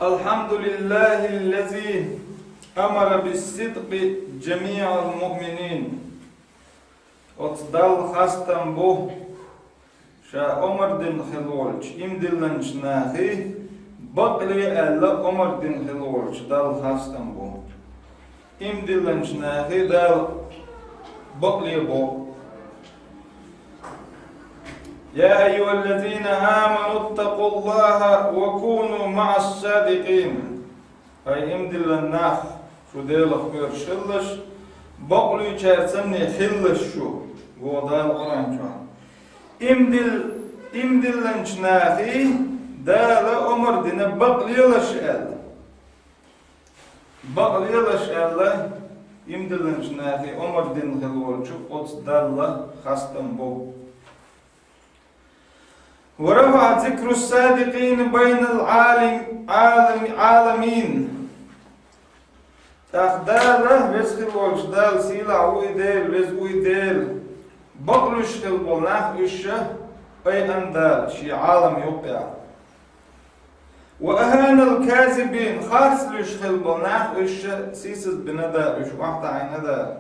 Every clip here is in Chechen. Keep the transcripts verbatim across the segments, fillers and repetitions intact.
الحمد لله الذي أمر بالصدق جميع المؤمنين. Оцу Далла хастам бу, ша омар дина хила волчу иман диллинчу нахе бакъле аьлла омар дина хила волчу Далла хастам бу. Иман диллинчу нахе Дала бакъле боху: يا أيها الذين آمنوا اتقوا الله وكونوا مع الصادقين. Ай, иман диллина нах, шу Делах кхоьруш хилалаш, бакълуьйчаьрца санна хилалаш шу, боху Дала Къуръан чохь. Иман дил-, иман диллинчу нахе Дала омар дина бакълелаш аьлла. Бакълелаш аьлла, иман диллинчу нахе омар дина хила волчу оцу Далла хастам бу. ورفع ذكر الصادقين بين العالم-، عالم-، عالمين. ТӀаккха Дала, веза хила волчу Дала, сийлахь ву и Дела, веза ву и Дела, бакълуьйш хила болу нах уьш айина Дала шен Ӏалам юккъехь. وأهان الكاذبين, харц луьйш хила болу нах уьш сийсаз бина Дала, уьш охьатаӀийна Дала.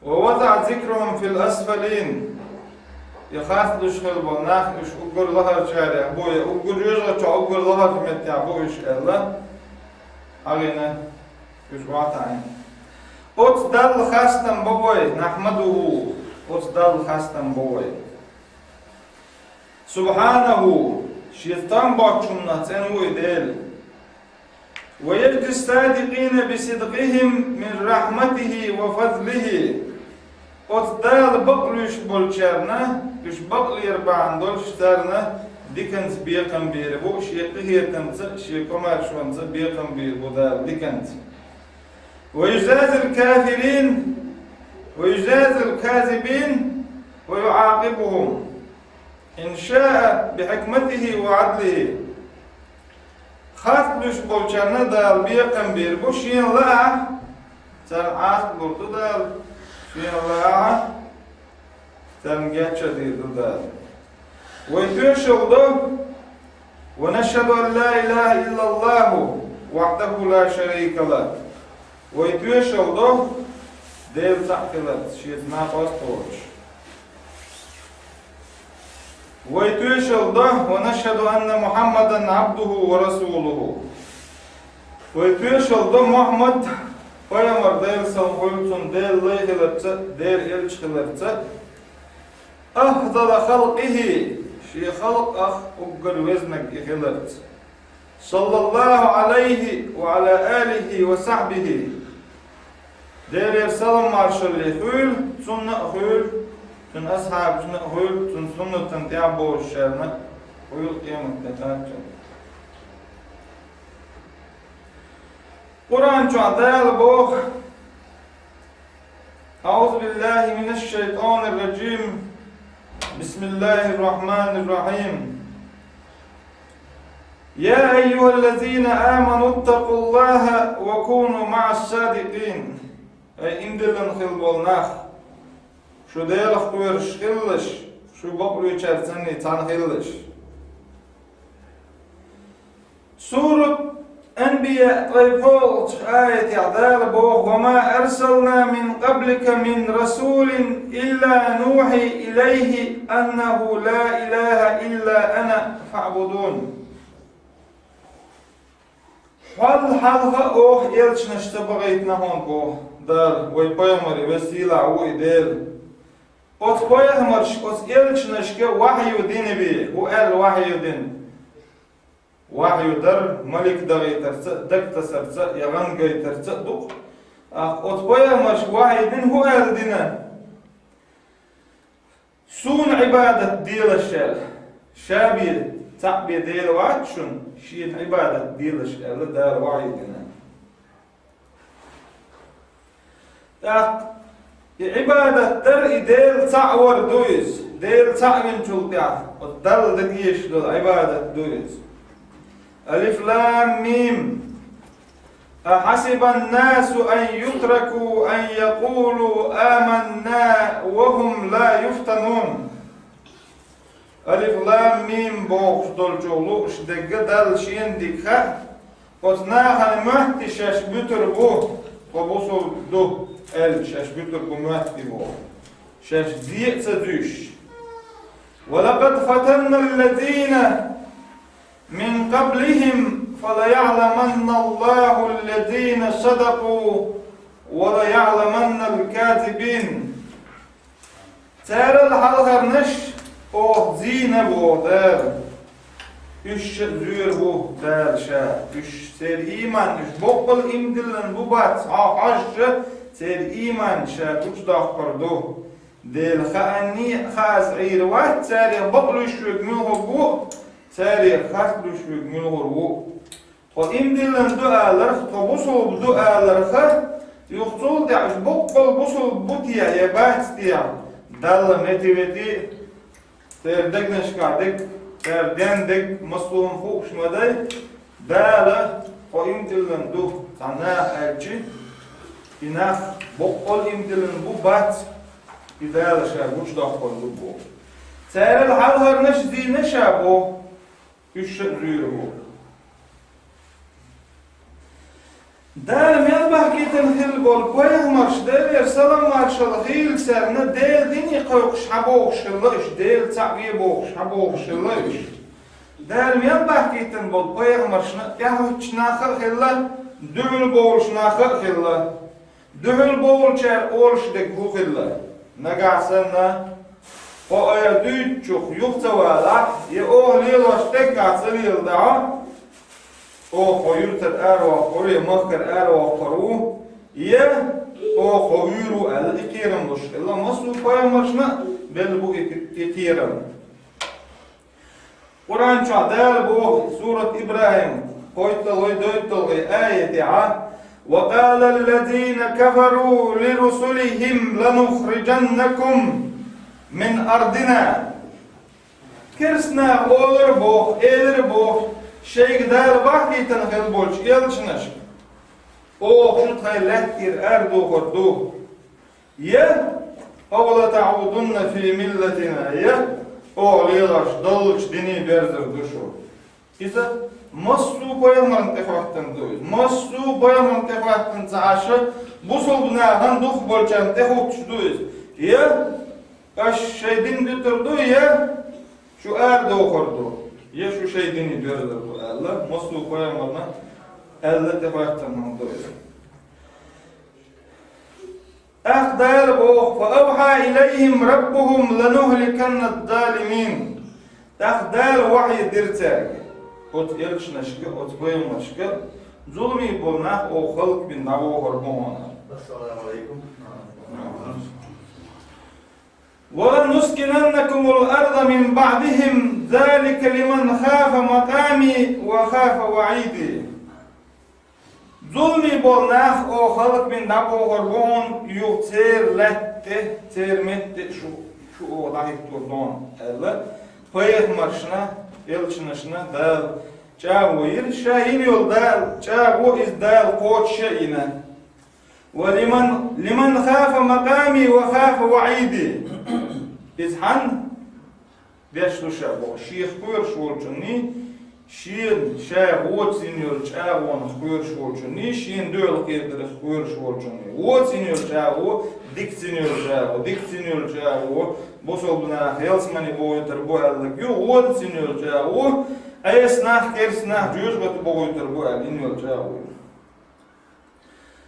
ووضع ذكرهم في الأسفلين. И харц луьйш хила болу нах уьш уггар лахарчарех бу, я уггар жоьжахати чохь уггар лахарчу меттехь бу уьш аьлла, хьагӀина уьш охьатаӀийна. Оцу Далла хастам бо вай, نحمده, оцу Далла хастам бо вай. سبحانه, шен стам боцчунна цӀена ву и Дела. ويجزي الصادقين بصدقهم من رحمته وفضله. Оцу Дала бакълуьйш болчарна, уьш бакълера бахьана долуш царна диканца бекхам бийр бу, шен къинхетамца, шен комаьршонца бекхам бийр бу Дала диканца. ويجازي الكافرين، ويجازي الكاذبين، ويعاقبهم إن شاء بحكمته وعدله. Харц луьйш болчарна Дала бекхам бийр бу, шена лаахь, царна Ӏазап лур ду Дала, шена лаахь, царна гечдар дийр ду Дала. Вай тоьшалла до: ونشهد أن لا إله إلا الله وحده لا شريك له. Вай тоьшалла до Дела цхьаъ хиларца, шеца накъост а воцуш. Вай тоьшалла до: ونشهد أن محمدا عبده ورسوله. Вай тоьшалла до Мухьаммад пайхамар, Делан салам хуьлда цунна, Делан лай хиларца, Делан элча хиларца, أفضل خلقه, шен халкъах уггар везнарг и хиларца, صلى الله عليه وعلى آله وصحبه. Делера салам маршалла хуьлда цунна а, хуьлда цуьнан асхьабашна а, хуьлда цуьнан суннатана тӀехь болушшарна а, хуьлда къематде тӀаьхьа. Къуръан чохь Дала боху: أعوذ بالله من الشيطان الرجيم. بسم الله الرحمن الرحيم. يا أيها الذين آمنوا اتقوا الله وكونوا مع الصادقين. Ай, иман диллина хила болу нах, шу Делах кхоьруш хилалаш, шу бакълуьйчаьрца санна цхьаьна хилалаш. Сурат Анбияъ ткъе пхоьалгӀачу аятехь Дала боху: وما أرسلنا من قبلك من رسول إلا نوحي إليه أنه لا إله إلا أنا فاعبدون. Хьол хьалха оха элчанаш ца бахийтина хьуна боху Дала, вай пайхамаре, веза сийлахь ву и Дела. Оцу пайхамаршка, оцу элчанашка вахью дина бен, хӀун аьлла вахью дина? Вахью дар малик дахийтарца а, дагатасарца а, я гӀан гайтарца а ду-кх. Ах, оцу пайхамаршка вахью дина хӀун аьлла дина? Суна Ӏибадат делаш аьлла. Ша бен, цхьаъ бен Дела вац шуна, шена Ӏибадат делаш аьлла Дала вахью дина. ТӀаккха и Ӏибадат дар, и Дела цхьаъ вар ду иза. Дела цхьаъ винчул тӀаьхьа оцу Далла дан дезаш долу Ӏибадат ду иза. Алиф-лам-мим. أحسب الناس أن يتركوا أن يقولوا آمنا وهم لا يفتنون. Алиф-лам-мим бохуш долчух лууш дерг Далла шена дика хаьа, Оцу нахана моьттуш шаьш буьтур бу, тхо бусулба ду аьлла шаьш буьтур бу моьттуш боху. Шаьш зе а ца зуьйш. ولقد فتنا الذين من قبلهم فليعلمن الله الذين صدقوا وليعلمن الكاذبين. Царал хьалхарнаш оха зийна боху Дала. Уьш ша а зуьйр бу Дала ша. Уьш церан ийман, уьш боккъал ийман диллина бу бац, хьо хьожуш, церан ийман ша гучудоккхур ду. Дела хаанний а, хаас Ӏийр вац царех бакълуьйш верг муьлхарг ву, царех харц луьйш верг муьлхарг ву. Тхо ийман диллина ду аларх, тхо бусулба ду аларх, юха цул тӀаьхьа уьш боккъал бусулба бу те я бац те, Далла метта-ветта, церан дегнашкахь дерг, церан ден дерг массо а хӀума хууш ма дай, Дала тхо ийман диллина ду цхьана наха аьлча, и нах боккъал ийман диллина бу бац, и Дала ша гучудоккхур ду боху. Царал хьалхарнаш зийна ша боху. Уьш ша а зуьйр бу. Дала мел бахкийтина хилла болу пайхамарш, Делера салам-маршалла хийла царна, Делан дине кхойкхуш хьабогӀуш хилла уьш, Дела цхьаъ ве бохуш хьабогӀуш хилла уьш. Дала мел бахкийтина болу пайхамаршна тӀаьхьуьттуш нах а хилла, дуьхьал бовлуш нах а хилла. Дуьхьал бовлучара олуш дерг хӀун хилла? Нагахь санна, хьо ара дуьйцучух юха ца валахь, я оха лелош дерг ахь ца леладахь, оха хьо юьртара аравоккхур, я махкара аравоккхур ву, я оха хьо вуьйр ву аьлла, и кхерам луш хилла. Массо а пайхамаршна а белла бу и, и кхерам. Къуръан чохь Дала боху, сурат ИбрахӀим, кхойтталгӀа, дойтталгӀа аятехь: «وقال الذين كفروا لرسلهم لنخرجنكم من أرضنا». Керста наха олура боху, элира боху, шайга Дала бахкийтина хилла болчу элчанашка: «Оха шу тхайн лаьттара арадохур ду». Я: «أو لتعودن في ملتنا», я: «Оха лелош долчу дине берзар ду шу». Иза массо а пайхамарна тӀехӀоьттина ду иза. Массо а пайхамарна тӀехӀоьттина ца Ӏаш, бусулба нахана дукхахболчарна тӀехӀуттуш ду иза. Я: «Аша шайн дин дуьтур ду», я: «Шу арадохур ду», я: «Шу шайн дине берзар ду», аьлла, массо а пайхамарна аьлла тӀехӀоьттина ду иза. ТӀаккха Дала боху: «فأوحى إليهم ربهم لنهلكن الظالمين». ТӀаккха Дала вахьйу дира цаьрга, оцу элчанашка, оцу пайхамаршка: «Зуламе болу нах оха хӀаллакбина дӀавохур бу хьуна». «ولنسكننكم الأرض من بعدهم ذلك لمن خاف مقامي وخاف وعيدي». Зуламе болу нах оха хӀаллакбина дӀабохур бу хьуна, юха церан лаьтта тӀе, церан метта тӀе шу, шу оха дӀахӀиттор ду хьуна, аьлла, пайхамаршна, элчанашна Дала чӀагӀо йира, ша йина йолу Дала чӀагӀо иза Дала кхочуш а йина. «ولمن، لمن خاف مقامي وخاف وعيدي». Иза хьанна беш ду ша боху, шех кхоьруш волчунний, шена ша вочу йина йолу чӀагӀонах кхоьруш волчунний, шена дуьхьал кхедарх кхоьруш волчунний. Вочу йина йолу чӀагӀо, дикаца йина йолу чӀагӀо, дикаца йина йолу чӀагӀо, бусулба нах ялсамане бохуьйтур бу аьлларг ю, вочу йина йолу чӀагӀо, Ӏеса нах, керста нах жоьжахате бохуьйтур бу аьлла йина йолу чӀагӀо ю.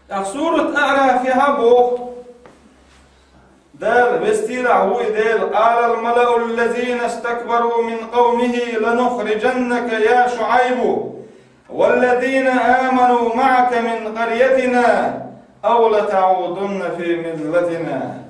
ТӀаккха сурат АӀрафехь боху, Дала, вестийлахь ву и Дела: «قال الملأ الذين استكبروا من قومه لنخرجنك يا شعيب والذين آمنوا معك من قريتنا أو لتعودن في ملتنا».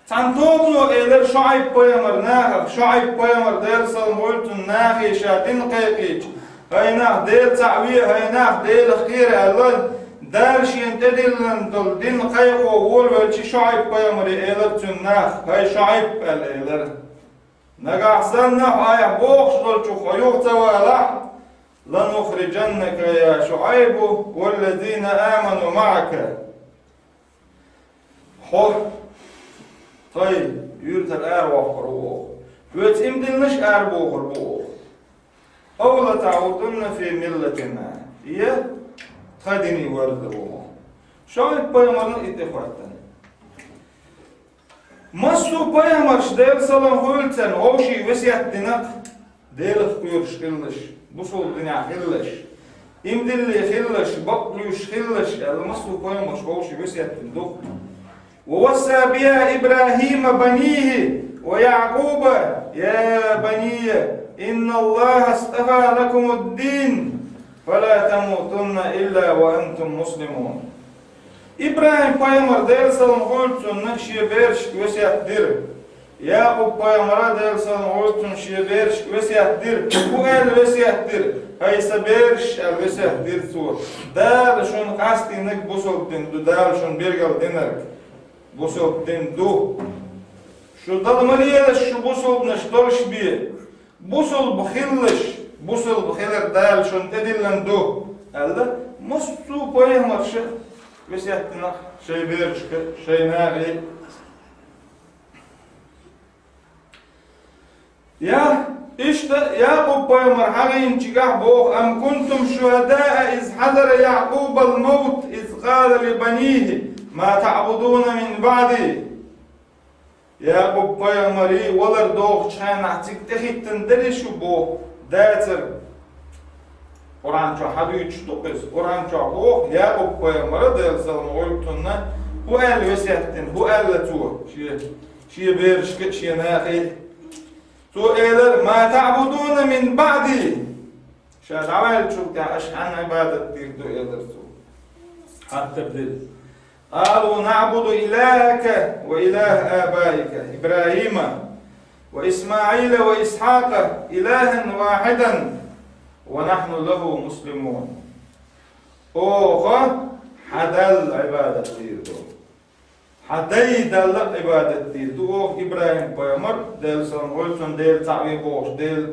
Цхьана тобано элира ШуӀайб-пайхамар нахах, ШуӀайб-пайхамар, Делан салам хуьлда цунна, нахе ша дин кхайкхийча: «ХӀай нах, Дела цхьаъ ве, хӀай нах, Делах кхера», аьлла, Дала шена тӀедиллина долу дин кхайкхо волавелча, ШуӀайб-пайхамаре элира цуьнан нах: «ХӀай ШуӀайб», аьлла элира. Нагахь санна хьо айхьа бохуш долчух хьо юха ца валахь, «لنخرجنك يا شعيب والذين آمنوا معك». Хьо тхайн юьртара аравоккхур ву оха. Хьоьца ийман диллинарш арабохур бу оха. «أو لتعودن في ملتنا». е тха дине вар дар ву. Шуайб пайхамарна и тӀехӀоттана. Массо а пайхамарш, Делан салам хуьлда царна, вовшийн весет дина, Делах кхоьруш хилалаш, бусалба динехь хилалаш, иман диллина хилалаш, бакълуьйш хилалаш аьлла, массо а пайхамарш вовшийн весет дина ду. ووصى بها إبراهيم بنيه ويعقوب يا بني إن الله اصطفى لكم الدين فلا تموتن إلا وأنتم مسلمون. ИбрахӀим пайхамар, Делан салам хуьлда цунна, шен берашка весет дира. Якъуб пайхамара, Делан салам хуьлда цунна, шен берашка весет дира. ХӀун аьлла весет дира? ХӀай сан бераш, аьлла весет дира цо. Дала шуна къастийнарг бусалба дин ду, Дала шуна билгал динарг бусалба дин ду. Шу дала ма лелаш, шу бусалбанаш долуш бен. Бусалба хилалаш, бусалба хилар Дала шуна тӀедиллина ду, аьлла, массо а пайхамарша весет дина шайн берашка, шайн нахе. Я, иштта Якъуб пайхамар хьахийначохь боху: أم كنتم شهداء إذ حضر يعقوب الموت إذ قال لبنيه ما تعبدون من بعدي. Якъуб пайхамаре валар дохучу хенахь цига тӀехӀиттина дарий шу боху дацара? Къуръан чохь хьадуьйцуш ду иза. Къуръан чохь боху, Якъуб пайхамара, Делан салам хуьлда цунна, хӀун аьлла весет дина, хӀун аьлла цо шен, шен берашка а, шен нахе а? Цо элира: ما تعبدون من بعدي. Ша дӀаваьллачул тӀаьхьа аша хьанна Ӏибадат дийр ду, элира цо. Хаттар дира. قالوا نعبد إلهك وإله آبائك إبراهيم وإسماعيل وإسحاق إلها واحدا ونحن له مسلمون. Оха хьан Далла Ӏибадат дийр ду. Хьан дай Далла Ӏибадат дийр ду оха. ИбрахӀим пайхамар, Делан салам хуьлда цунна, Дела цхьаъ ве бохуш, Дела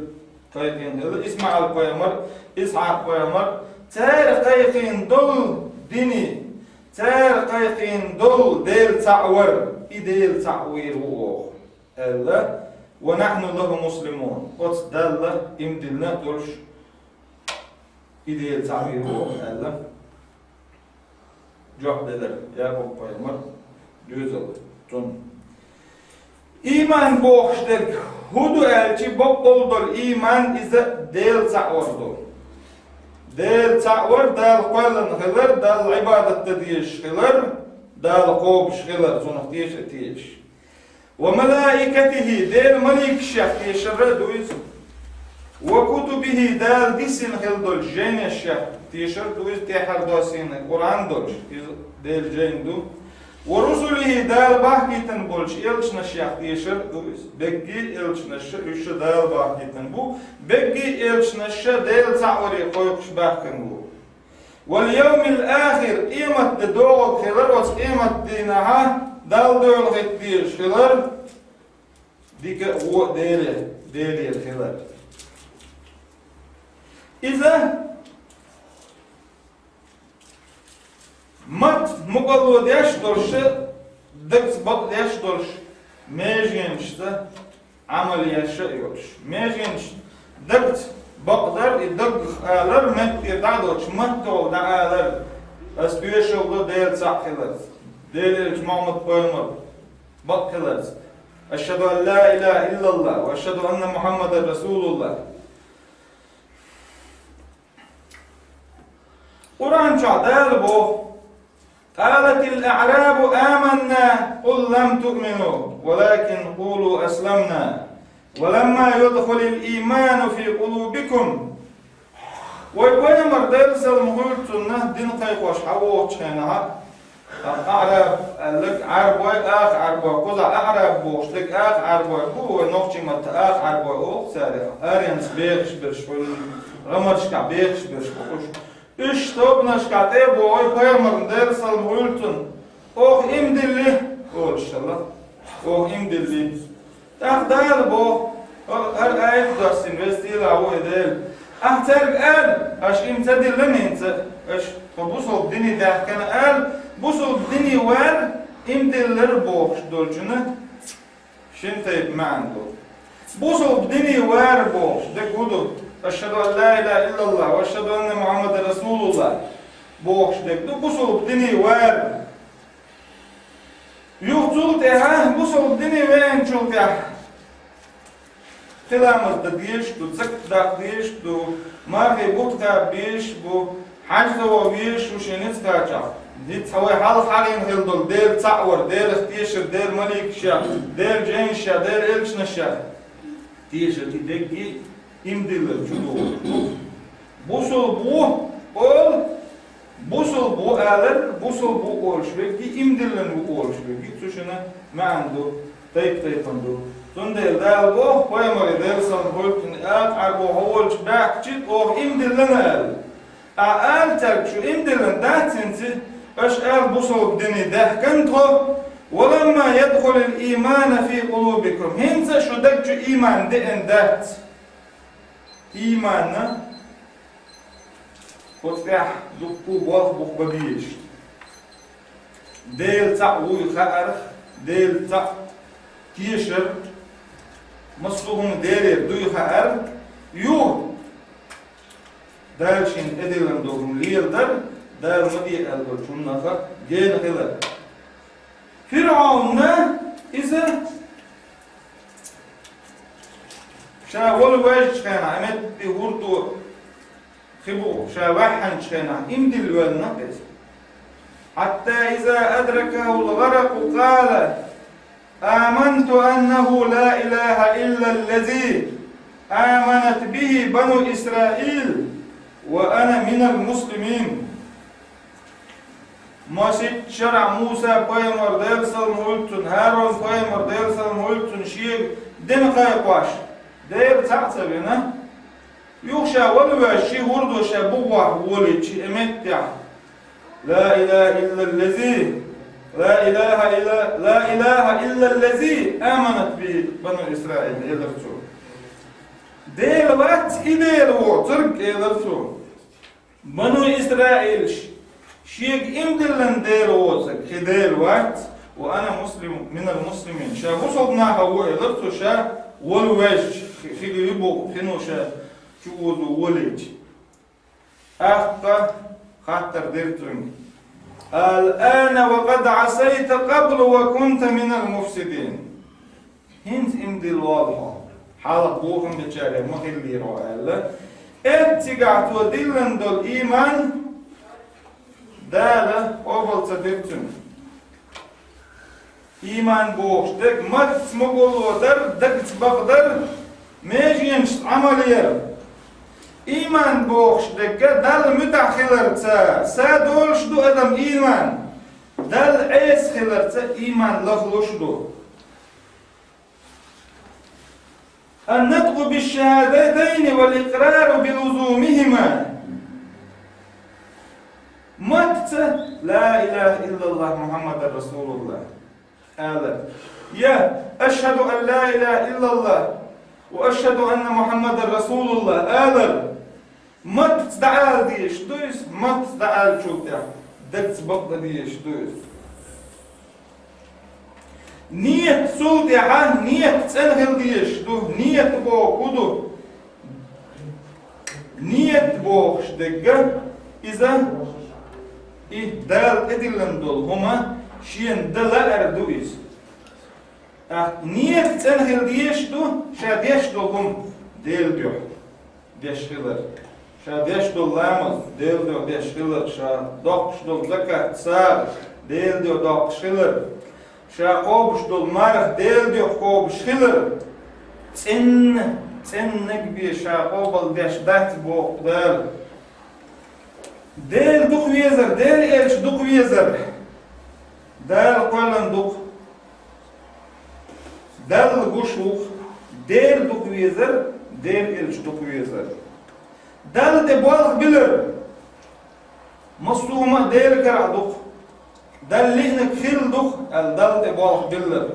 кхайкхийна хилла. ИсмаӀил пайхамар, Исхьакъ пайхамар, цара кхайкхийна долу дине, цара кхайкхийна долу Дела цхьаъ вар, и Дела цхьаъ вийр ву оха, аьлла. ونحن له مسلمون. Оцу Далла иман диллина а долуш, и Дела цхьаъ вийр ву оха, аьлла. Жоп делира Якъуб пайхамар доьзална цунна. Ийман бохуш дерг хӀун ду аьлча, бакъдолу долу ийман иза Дела цхьаъ вар ду. Дела цхьаъ вар, Далла кхоьллина хилар, Далла Ӏибадат дан дезаш хилар, Далла кхобуш хилар, Цунах теша а тешаш. وملائكته, Делан маликашех тешар а ду иза. وكتبه, Дала диссина хила долчу жайнашех тешар а ду иза, тӀаьххьара доссийна Къуръан долуш, иза Делан жайна ду. ورسله, Дала бахкийтина болчу элчанашех тешар а ду иза. Берриге а элчанаш, уьш Дала бахкийтина бу. Берриге а элчанаш Дела цхьаъ варе кхойкхуш баьхкина бу. واليوم الآخر, къематде догӀург хилар, оцу къематан дийнахь Далла доьху хӀитта дезаш хилар, дика а, вон а Деле, Делера хилар. Иза мотт мукъало деш долуш, дагца бакъдеш долуш, меженашца Ӏамал еш а йолуш. Меженаш дагца бакъдар, и даггах алар, меттера дӀа а доцуш, маттахула дӀаалар: ас тоьшалла до Дела цхьаъ хиларца, Делан элча Мухьаммад пайхамар бакъ хиларца. أشهد أن لا إله إلا الله وأشهد أن محمدا رسول الله. Къуръан чохь Дала боху: قالت الأعراب آمنا قل لم تؤمنوا ولكن قولوا أسلمنا ولما يدخل الإيمان في قلوبكم. Вай пайхамар, Делан салам хуьлда цунна, дин кхайкхош хьан вогӀучу хенахь, аӀраб аьлларг, Ӏарбой, аха Ӏарбой, кхузахь аӀраб бохуш дерг аха Ӏарбой бу, вай нохчийн маттахь аха Ӏарбой олу царех, аренца бехаш берш бу, гӀамаршкахь бехаш берш бу уьш. Уьш тобанашкахь тӀе а богӀий пайхамарна, Делан салам хуьлда цунна: «Оха ийман дилли», олуш хилла. «Оха ийман дилли». ТӀаккха Дала боху: «ХӀара аят доссийна, веза-сийлахь волу Дела. Ахь цаьрга ала, аша ийман ца дилла хӀинца, аша тхо бусалба дине даьхкина ала, бусалба дине вар, ийман диллар бохуш долчунна». Шина тайпа маьӀна ду. Бусалба дине вар бохуш дерг хӀун ду? أشهد أن لا إله إلا الله وأشهد أن محمدا رسول бохуш дерг ду бусалба дине вар. Юха цул тӀаьхьа бусалба дине веанчул тӀаьхьа кхин ламаз дан дезаш ду, закат даккха дезаш ду, мархий бутт кхаба безаш бу, хьаьж дан ваха везаш ву шен ницкъ кхачахь. Диц хьан вай хьалха хьагӀийна хилла долу Дела цхьаъ вар, Делах тешар, Делан маликашех, Делан жайнашех, Делан элчанашех тешар, и дерриге а иман диллар чу догӀуш ду. Бусалба ву олу, бусалба ву алар, бусалба ву олуш верг а, иман диллина ву олуш верг а, цу шинна маьӀна ду, тайп-тайпана ду. Цундела Дала боху пайхамаре, Делан салам хуьлда цунна, акха Ӏарбо хьо волчу баьхкачи оха иман диллина аьлла. Ахьа ала цаьрга, шу иман диллина дац хӀинца, аша ала бусалба дине даьхкина тхо, «ولما يدخل الإيمان في قلوبكم», хӀинца а шу даг чу ийман деана дац. Ийманна оцу тӀехь дуккха а болх бу бан безаш. Дела цхьаъ вуй хаарх, Дела цхьаъ тешар, массо а хӀума Делера дуй хаар, юха Дала шена тӀедиллина долу хӀума леладар, Дала ма де аьлла долчу хӀуманах гена хилар. ФирӀаунна иза ша вала ваьжначу хенахь, метта хӀурдо хи бу, ша ваьхьанчу хенахь, иман дилла ваьлла иза. حتى إذا أدركه الغرق قال آمنت أنه لا إله إلا الذي آمنت به بنو إسرائيل وأنا من المسلمين. Масех шарахь Муса пайхамар, Делан салам хуьлда цунна, ХӀарун пайхамар, Делан салам хуьлда цунна, шега дина кхайкхош, Дела цхьаъ ца вина, юха ша вала ваьжча, ши хӀурдо ша бугӀахь волийча, и меттехь: «لا إله إلا الذي، لا إله إلا، لا إله إلا الذي آمنت به بنو إسرائيل», — элира цо. «Дела вац и Дела воцург», — элира цо. Бану Исраилаш шега иман диллина Дела воцург кхин Дела вац, «وأنا مسلم، من المسلمين», ша бусалба нахах ву элира цо, ша вала ваьжча, хи-, хи-, хи-, бу-, хино ша чу озо волийча. ТӀаккха хаттар дира цуьнга: «الآن وقد عصيت قبل وكنت من المفسدين». ХӀинца иман дилла волу хьо, хьалха бохам бечарех ма хиллера хьо аьлла. Эццигахь цо диллина долу ийман Дала къобал ца дира цуьнан. Ийман бохуш дерг маттаца могулло дар, дагца бакъдар, меженашца Ӏамал яр. Ийман бохуш дерг Далла муьтӀахь хиларца са долуш ду адам ийман. Далла Ӏеса хиларца ийман лахлуш ду. «النطق بالشهادتين والإقرار بلزومهما». Маттаца «لا إله إلا الله محمد رسول الله» алар. Я «أشهد أن لا إله إلا الله وأشهد أن محمدا رسول الله» алар. Маттаца дӀаала дезаш ду иза, маттаца дӀаалачул тӀаьхьа дагца бакъдан дезаш ду иза. Нийят цул тӀаьхьа, нийят цӀена хила дезаш ду, нийят боху хӀун ду? Нийят бохуш дерг иза, и Дала тӀедиллина долу хӀума шена дан лаар ду иза. ТӀаккха нийят цӀена хила дезаш ду, ша деш долу хӀума Делан дуьхьа деш хилар. Ша деш долу ламаз Делан дуьхьа деш хилар, ша доккхуш долу закат, сагӀа Делан дуьхьа доккхуш хилар, ша кхобуш долу марха Делан дуьхьа кхобуш хилар. ЦӀенна, цӀеннаг бен ша къобал деш дац боху Дала. Дела дукха везар, Делан элча дукха везар. Дала кхоьллина дукха. Далла гуш ву-кх Дела дукха везар, Делан элча дукха везар. Далла тӀе болх билар. Массо а хӀума Делан карахь ду-кх. Далла лиънарг хилла ду-кх аьлла, Далла тӀе болх биллар.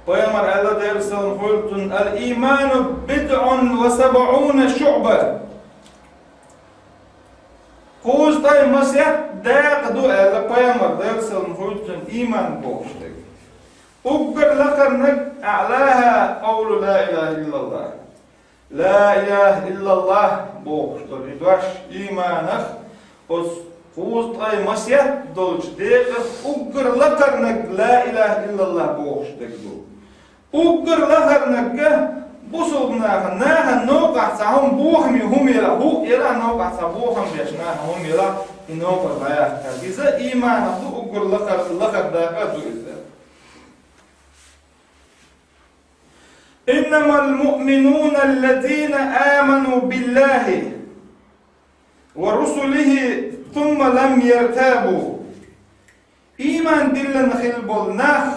Пайхамар аьлла, Делан салам хуьлда цунна: «الإيمان بضع وسبعون شعبة». Кхузткъе масех дакъа ду аьлла пайхамар, Делан салам хуьлда цунна, ийман бохуш дерг. Уггар лакхарниг: «أعلاها قول لا إله إلا الله». «Ла илаха иллаллахӀ» бохуш долу и дош ийманах, оцу кхузткъе масех долчу декъах уггар лакхарнаг «Ла илаха иллаллахӀ» бохуш дерг ду. Уггар лахарнаг бусулба нахана, нахана новкъахь цхьа хӀума бохаме хӀума елахь, хӀуъа елахь, новкъахь цхьа бохам беш нахана хӀума елахь, и новкъара дӀаяхкар. Иза ийманах ду, уггар лахар, лахара дакъа а ду иза. «إنما المؤمنون الذين آمنوا بالله ورسله ثم لم يرتابوا». Ийман диллина хилла болу нах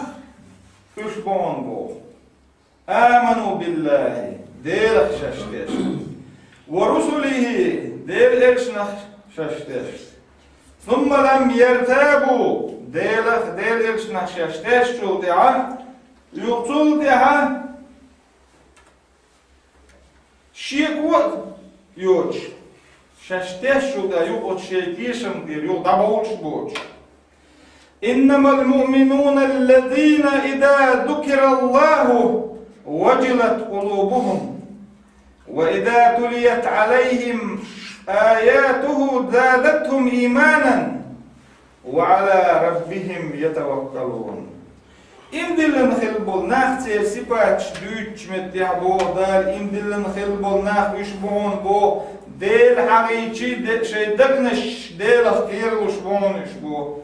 уьш боху боху. «آمنوا بالله», Делах шаьш деш. «ورسله», Делан элчанах шаьш деш. «ثم لم يرتابوا», Делах, Делан элчанах шаьш дешчул тӀаьхьа, юха цул тӀаьхьа шеко а йоцуш, шаьш дешчул тӀаьхьа юха оцу шайн тешам тӀера юха дӀабовлуш боцуш. «إنما المؤمنون الذين إذا ذكر الله وجلت قلوبهم وإذا تليت عليهم آياته زادتهم إيمانا وعلى ربهم يتوكلون». Ийман диллина хилла болу нах, церан сипаташ дуьйцучу меттехь боху Дала, ийман диллина хилла болу нах уьш боху боху, Дела хьахийчий де-, шайн дегнаш Делах кхералуш боху уьш боху.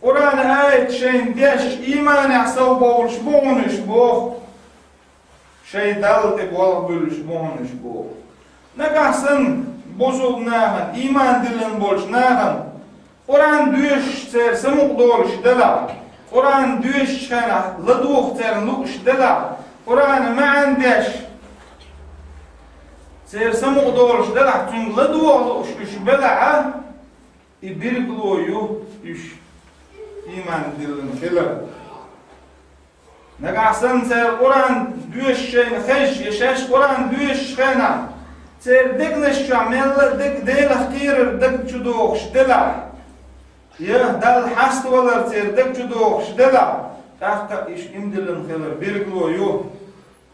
Къуръанан аят шайна деш, ийманехь совбовлуш бу хьуна уьш боху. Шайн Далла тӀе болх буьллуш бу хьуна уьш боху. Нагахь санна бусулба нахана, ийман диллина болчу нахана, Къуръан доьшуш церан самукъадолуш делахь, Къуръан доьшучу хенахь ладогӀа церан лууш делахь, Къуръанан маьӀна деш церан самукъадолуш делахь, цуьнга ладогӀа лууш уьш белахь, и билгало ю уьш ийман диллина хилар. Нагахь санна цара Къуръан доьшуш шайна хезча, я шаьш Къуръан доьшучу хенахь, церан дегнаш чохь мелла а дерг Делах кхерар даг чу дохуш делахь, я Далла хьаставалар церан даг чу дохуш делахь, тӀаккха а уьш ийман диллина хилар билгало ю.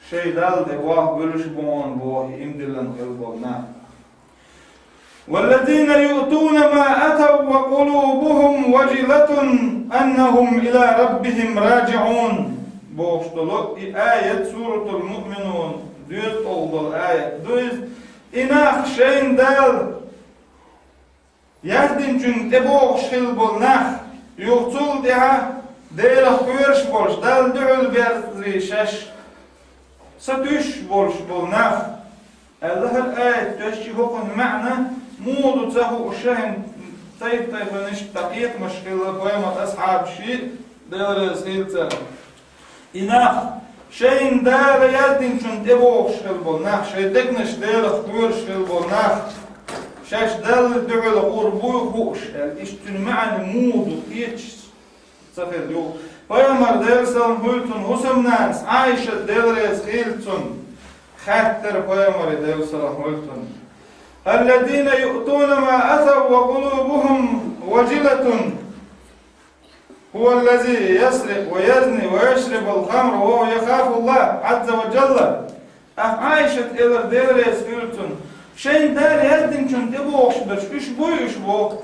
Шайн Далла тӀе болх буьллуш бу хьуна боху ийман диллина хилла болу нах. «والذين يؤتون ما أتوا وقلوبهم وجلة أنهم إلى ربهم راجعون», бохуш долу и аят, Суратул Муъминун, доьзткъалгӀа долу аят ду иза. И нах шайна Дала яздинчунна тӀебогӀуш хилла болу нах, юха цул тӀаьхьа Делах кхоьруш болуш, Далла дуьхьал берзарий шаьш сатуьйсуш болуш болу нах. Аьлла, хӀара аят доьшча хӀокхуьнан маьӀна муха ду ца хууш, шайна тайп-тайпана иштта кхетамаш хилла пайхамар асхьабашший, Дела реза хила царна. И нах, шайна Дала яздинчунна тӀебогӀуш хилла болу нах, шайн дегнаш Делах кхоьруш хилла болу нах, шаьш Далла дуьхьал гӀур буй хууш, аьлла, иштта цуьнан маьӀна муха ду кхеташ ца хилла ю. Пайхамар, Делан салам хуьлда цунна, хӀусамнанас Ӏайшат, Дела реза хила цунна, хаьттара пайхамаре, Делан салам хуьлда цунна: «الذين يؤتون ما أتوا وقلوبهم وجلة هو الذي يسرق ويزني ويشرب الخمر وهو يخاف الله عز وجل». Ахь Ӏайшат элар, Дела реза хуьлда цунна, шайна Дала яздинчунна тӀебогӀуш берш, уьш буй уьш боху.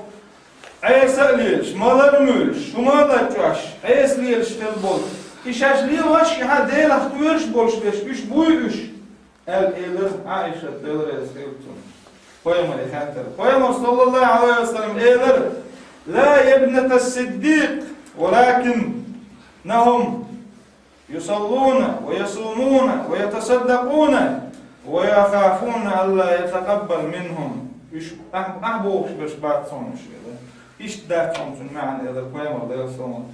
Ӏеса а лелаш, малар а муьйлуш, хӀума а лачкъош, Ӏеса лелаш хилла болу. И шаьш лелош а, Делах кхоьруш болуш берш, уьш буй уьш, аьлла элира Ӏайшат, Дела реза хила цунна, пайхамаре хаьттара. Пайхамар, саллаллаху Ӏалайхи ва саллам, элира: «لا يا ابنة الصديق، ولكنهم يصلون ويصومون ويتصدقون ويخافون ألا يتقبل منهم». Уьш ахь, ахь бохуш берш бац хьуна уьш, элира. Иштта дац хьуна цуьнан маьӀна, элира пайхамар, Делан салам хуьлда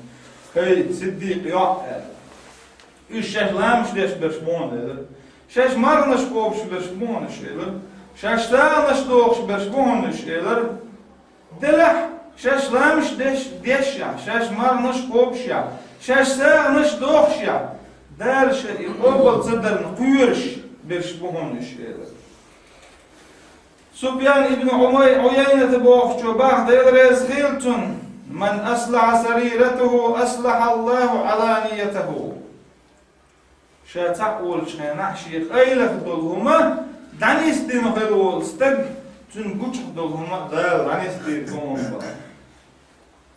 цунна. ХӀай Сиддикъ йоӀ, аьлла. Уьш шаьш ламаш деш берш бу хьуна, элира. Шаьш марханаш кхобуш берш бу хьуна уьш, элира. Шаьш сагӀанаш дохуш берш бу хьуна уьш, элира. Делахь, шаьш ламаш деш, дешшехь, шаьш марханаш кхобушшехь, шаьш сагӀанаш дохушшехь, Дала шайн и къобал ца дарна кхоьруш берш бу хьуна уьш, элира. Суфьян ибн Ӏумай-, Ӏуяйната бохучо боху, Дела реза хила цунна: «من أصلح سريرته أصلح الله علانيته». Ша цхьаъ волчу хенахь шен къайлаха долу хӀума ДӀанисдина хила волу стаг, цуьнан гучух долу хӀума Дала дӀанисдийр ду хьуна боху.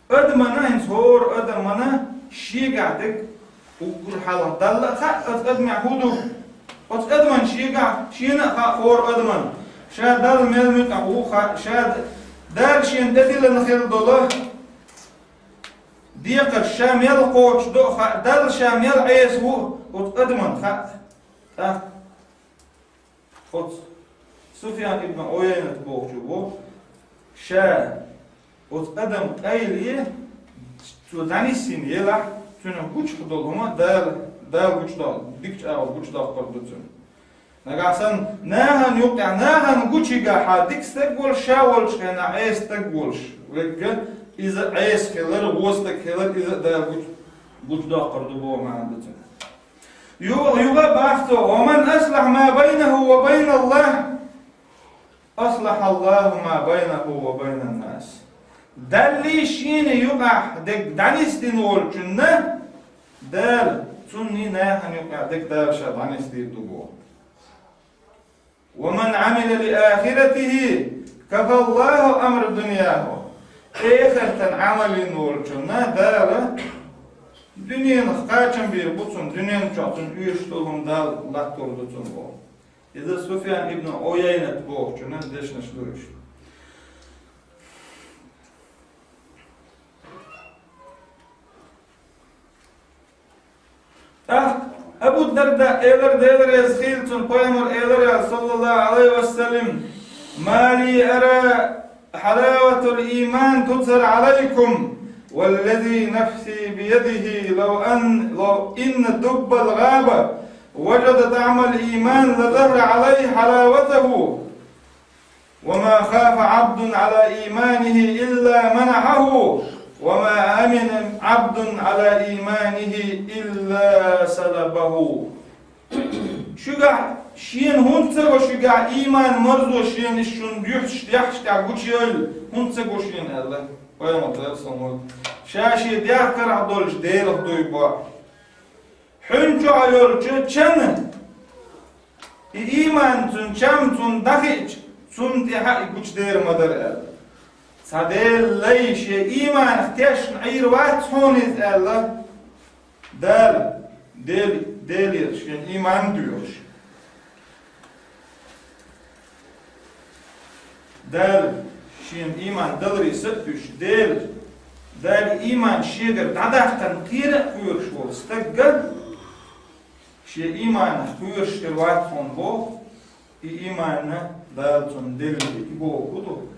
Адамана, хӀинца хӀора адамана шегахь дерг уггар хьалха Далла а хаьа, оцу адамехь хӀун ду. Оцу адаман шегахь, шена а хаьа хӀора адаман. Ша Далла мел муьтӀахь ву хаьа, ша Дала шена тӀедиллина хила долу декхарш ша мел кхочуш до а хаьа, Далла ша мел Ӏеса ву оцу адаман хаьа. ТӀаккха оцу Суфьян ибн Ӏуяйнат бохучо боху, ша оцу адам къайле цо дӀанисйина елахь, цуьнан гучух долу хӀума Дала, Дала гучудо-, дикачу агӀор гучудоккхур ду цуьнан. Нагахь санна нахана юкъехь, нахана гучуьнгахь дика стаг волуш, ша волчу хенахь Ӏеса стаг волуш верг, иза Ӏеса хилар, вон стаг хилар, иза а Дала гучу-, гучудоккхур ду боху маьӀна ду цуьнан. Юха, юха боху цо: «Ва ман аслахьа ма байнаху ва байна Аллахь, аслахьа Аллаху ма байнаху ва байна ан-нас». Даллий шена юкъахь дерг дӀанисдина волчунна Дала, цунний нахана юкъахь дерг Дала ша дӀанисдийр ду боху. «Ва ман Ӏамила ли ахиратихи, кафа Аллаху амра дуньяху». Эхартан Ӏамал йина волчунна Дала дуьненах кхачам бийр бу цунна, дуьнен чохь цунна оьшуш долу хӀума Дала латтор ду цунна боху. Иза Суфьян ибн Ӏуяйнат бохучунна дешнаш ду уьш. ТӀаккха Абу Дарда элира, Дела реза хила цунна, пайхамар элира, саллаллаху Ӏалайхи ва саллам: «Ма ли ара хьалаватал ийман туцар Ӏалайкум, валлази нафси биядихи, лав ан, лав инна дуббал гӀаба важада таӀмал ийман ла захара Ӏалайхи хьалаватаху». «Ва ма хафа Ӏабдун Ӏала ийманихи илла манахьаху, ва ма амина Ӏабдун Ӏала ийманихи илла салабаху». Шуьгахь шена хӀунда ца го, шуьгахь ийман марзо шена иштта шуна юьхьаш, яххьаш тӀехь гучуйойла хӀунда ца го шена аьлла, пайхамар Делан салам хуьлда. Ша шен дегӀ карахь долчу Делах дуй боху. Хьуьнан чохь йолчу чамна, и ийман цуьнан чам цунна дӀахиъча, цунна тӀехьа и гучудер ма дара аьлла. Цхьа Делан лай шен ийманах тешна Ӏийр вац хьуна иза аьлла. Дала, Дел-, Делера шен ийман доьхуш. Дала шена ийман даларе са а дуьсуш, Дела, Дала ийман шегара дӀадаккхарна кхера а кхоьруш волу стагга, шен ийманах кхоьруш хир вац хьуна боху, и ийманна Дала цунна делла и боху хӀун ду?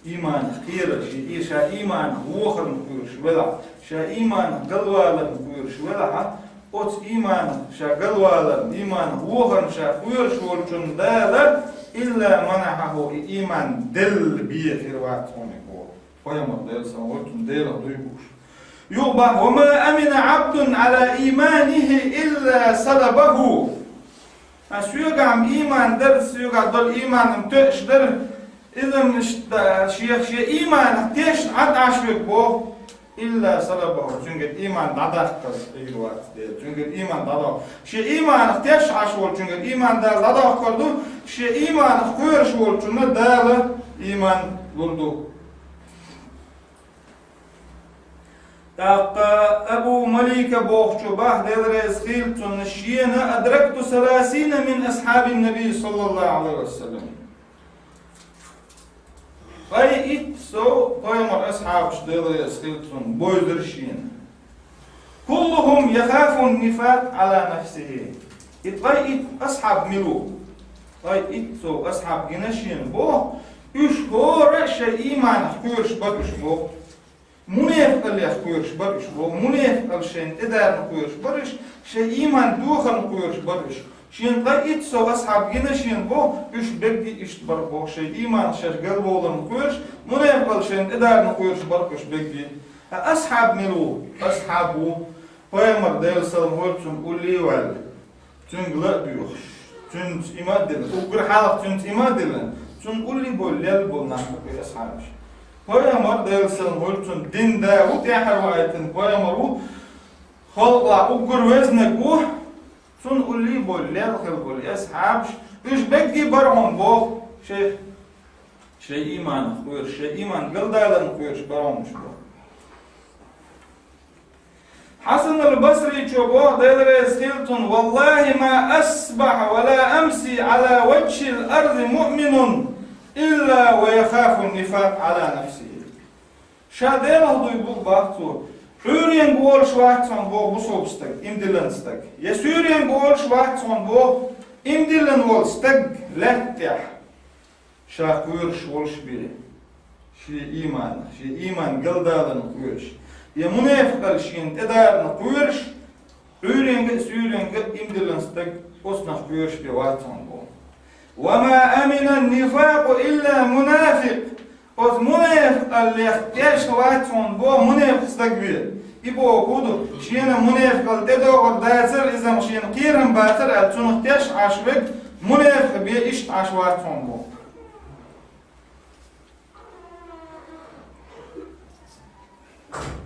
Ийманах кхерар, шен и ша ийманах вохарна кхоьруш велахь, ша ийманах галваларна кхоьруш велахьа, оцу ийманах ша галваларна, ийманах вохарна ша кхоьруш волчунна Дала, илла манахьаху, и ийман делла бен хир вац хьуна боху. Пайхамар Делан салам хуьлда цунна, Делах дуй бууш. Юха боху: «Ва ма амина Ӏабдун Ӏала ийманихи илла салабаху». Ткъа соьгахь ийман дара, соьгахь долу ийман-м тоьаш дара, иза-м иштта шех шен ийманах тешна Ӏад Ӏаш верг боху, илла салабаху, цуьнгара ийман дӀадаккхар хир вац Дела, цуьнгара ийман дӀадоккху. Шен ийманах тешна Ӏаш волчуьнгара ийман Дала дӀадоккхур ду, шен ийманах кхоьруш волчунна Дала ийман лур ду. ТӀаккха Абу Малика бохучо боху, Дела реза хила цунна, шена: «Адракту саласина мин асхьабин Наби саллаллаху Ӏалайхи ва саллам». Ткъе итт сов пайхамар асхьабаш, Дела реза хила цунна, бовзара шена. «Куллухум яхафу нифакъ Ӏала нафсихи». И ткъе итт асхьаб мила ву? Ткъе итт сов асхьаб гина шена боху, уьш хӀора а шайн ийманах кхоьруш бара уьш боху. Мунепакъаллех кхоьруш бара уьш боху, мунепакъалла шайна тӀедарна кхоьруш бара уьш, шайн ийман дохарна кхоьруш бара уьш. Шена ткъе итт сов асхьаб гина шена боху, уьш бегги иштта бара боху, шайн ийманах шаьш галволарна кхоьруш, мунепакъалла шайна тӀедарна кхоьруш бара уьш бегги. Ткъа асхьаб мила ву? Асхьаб ву, пайхамар Делан салам хуьлда цунна, улле а ваьлла, цуьнга ла а доьхуш, цуьнца иман а диллина, уггар хьалха цуьнца иман а диллина, цунна улле а бовлла лелла болу нах бу и асхьабаш. Пайхамар Делан салам хуьлда цунна, динан да ву, тӀаьхьара ваийтина пайхамар ву, халкъах уггар везнарг ву, цунна улле а бовлла лелла хилла болу и асхьабаш, Уьш бегги бара хьуна боху шайх, шайн ийманах кхоьруш, шайн ийман галдаларна кхоьруш бара хьуна уьш боху. Хьасан ал-Басричо боху, Дела реза хила цунна: «Валлахи ма асбахьа ва ла амси ала ваджхил арзи муъминун илла ва яхафу нифакъ ала нафсихи». Ша Делах дуй бу бах цо. Ӏуьйренга волуш вац хьуна боху бусулба стаг, имдиллан стаг. Я суьйренга волуш вац хьуна боху имдиллан волу стаг лаьтта тӀехь. Ша кхоьруш волуш бен, шен ийманах, шен ийман галдаларна кхоьруш, я мунепакъал шена тӀедарна кхоьруш, Ӏуьйренга а, суьйренга а имдиллан стаг оцунах кхоьруш бен вац хьуна боху. «Ва ма амина нифакъу илла мунафикъ». Оцу мунепакъаллех тешна вац хьуна боху мунепакъ стаг вен. И боху хӀун ду, шена мунепакъал тӀедогӀур дацара, иза-м шена кхерам бацара аьлла, цунах тешна Ӏаш верг мунепакъ бен иштта Ӏаш вац хьуна боху.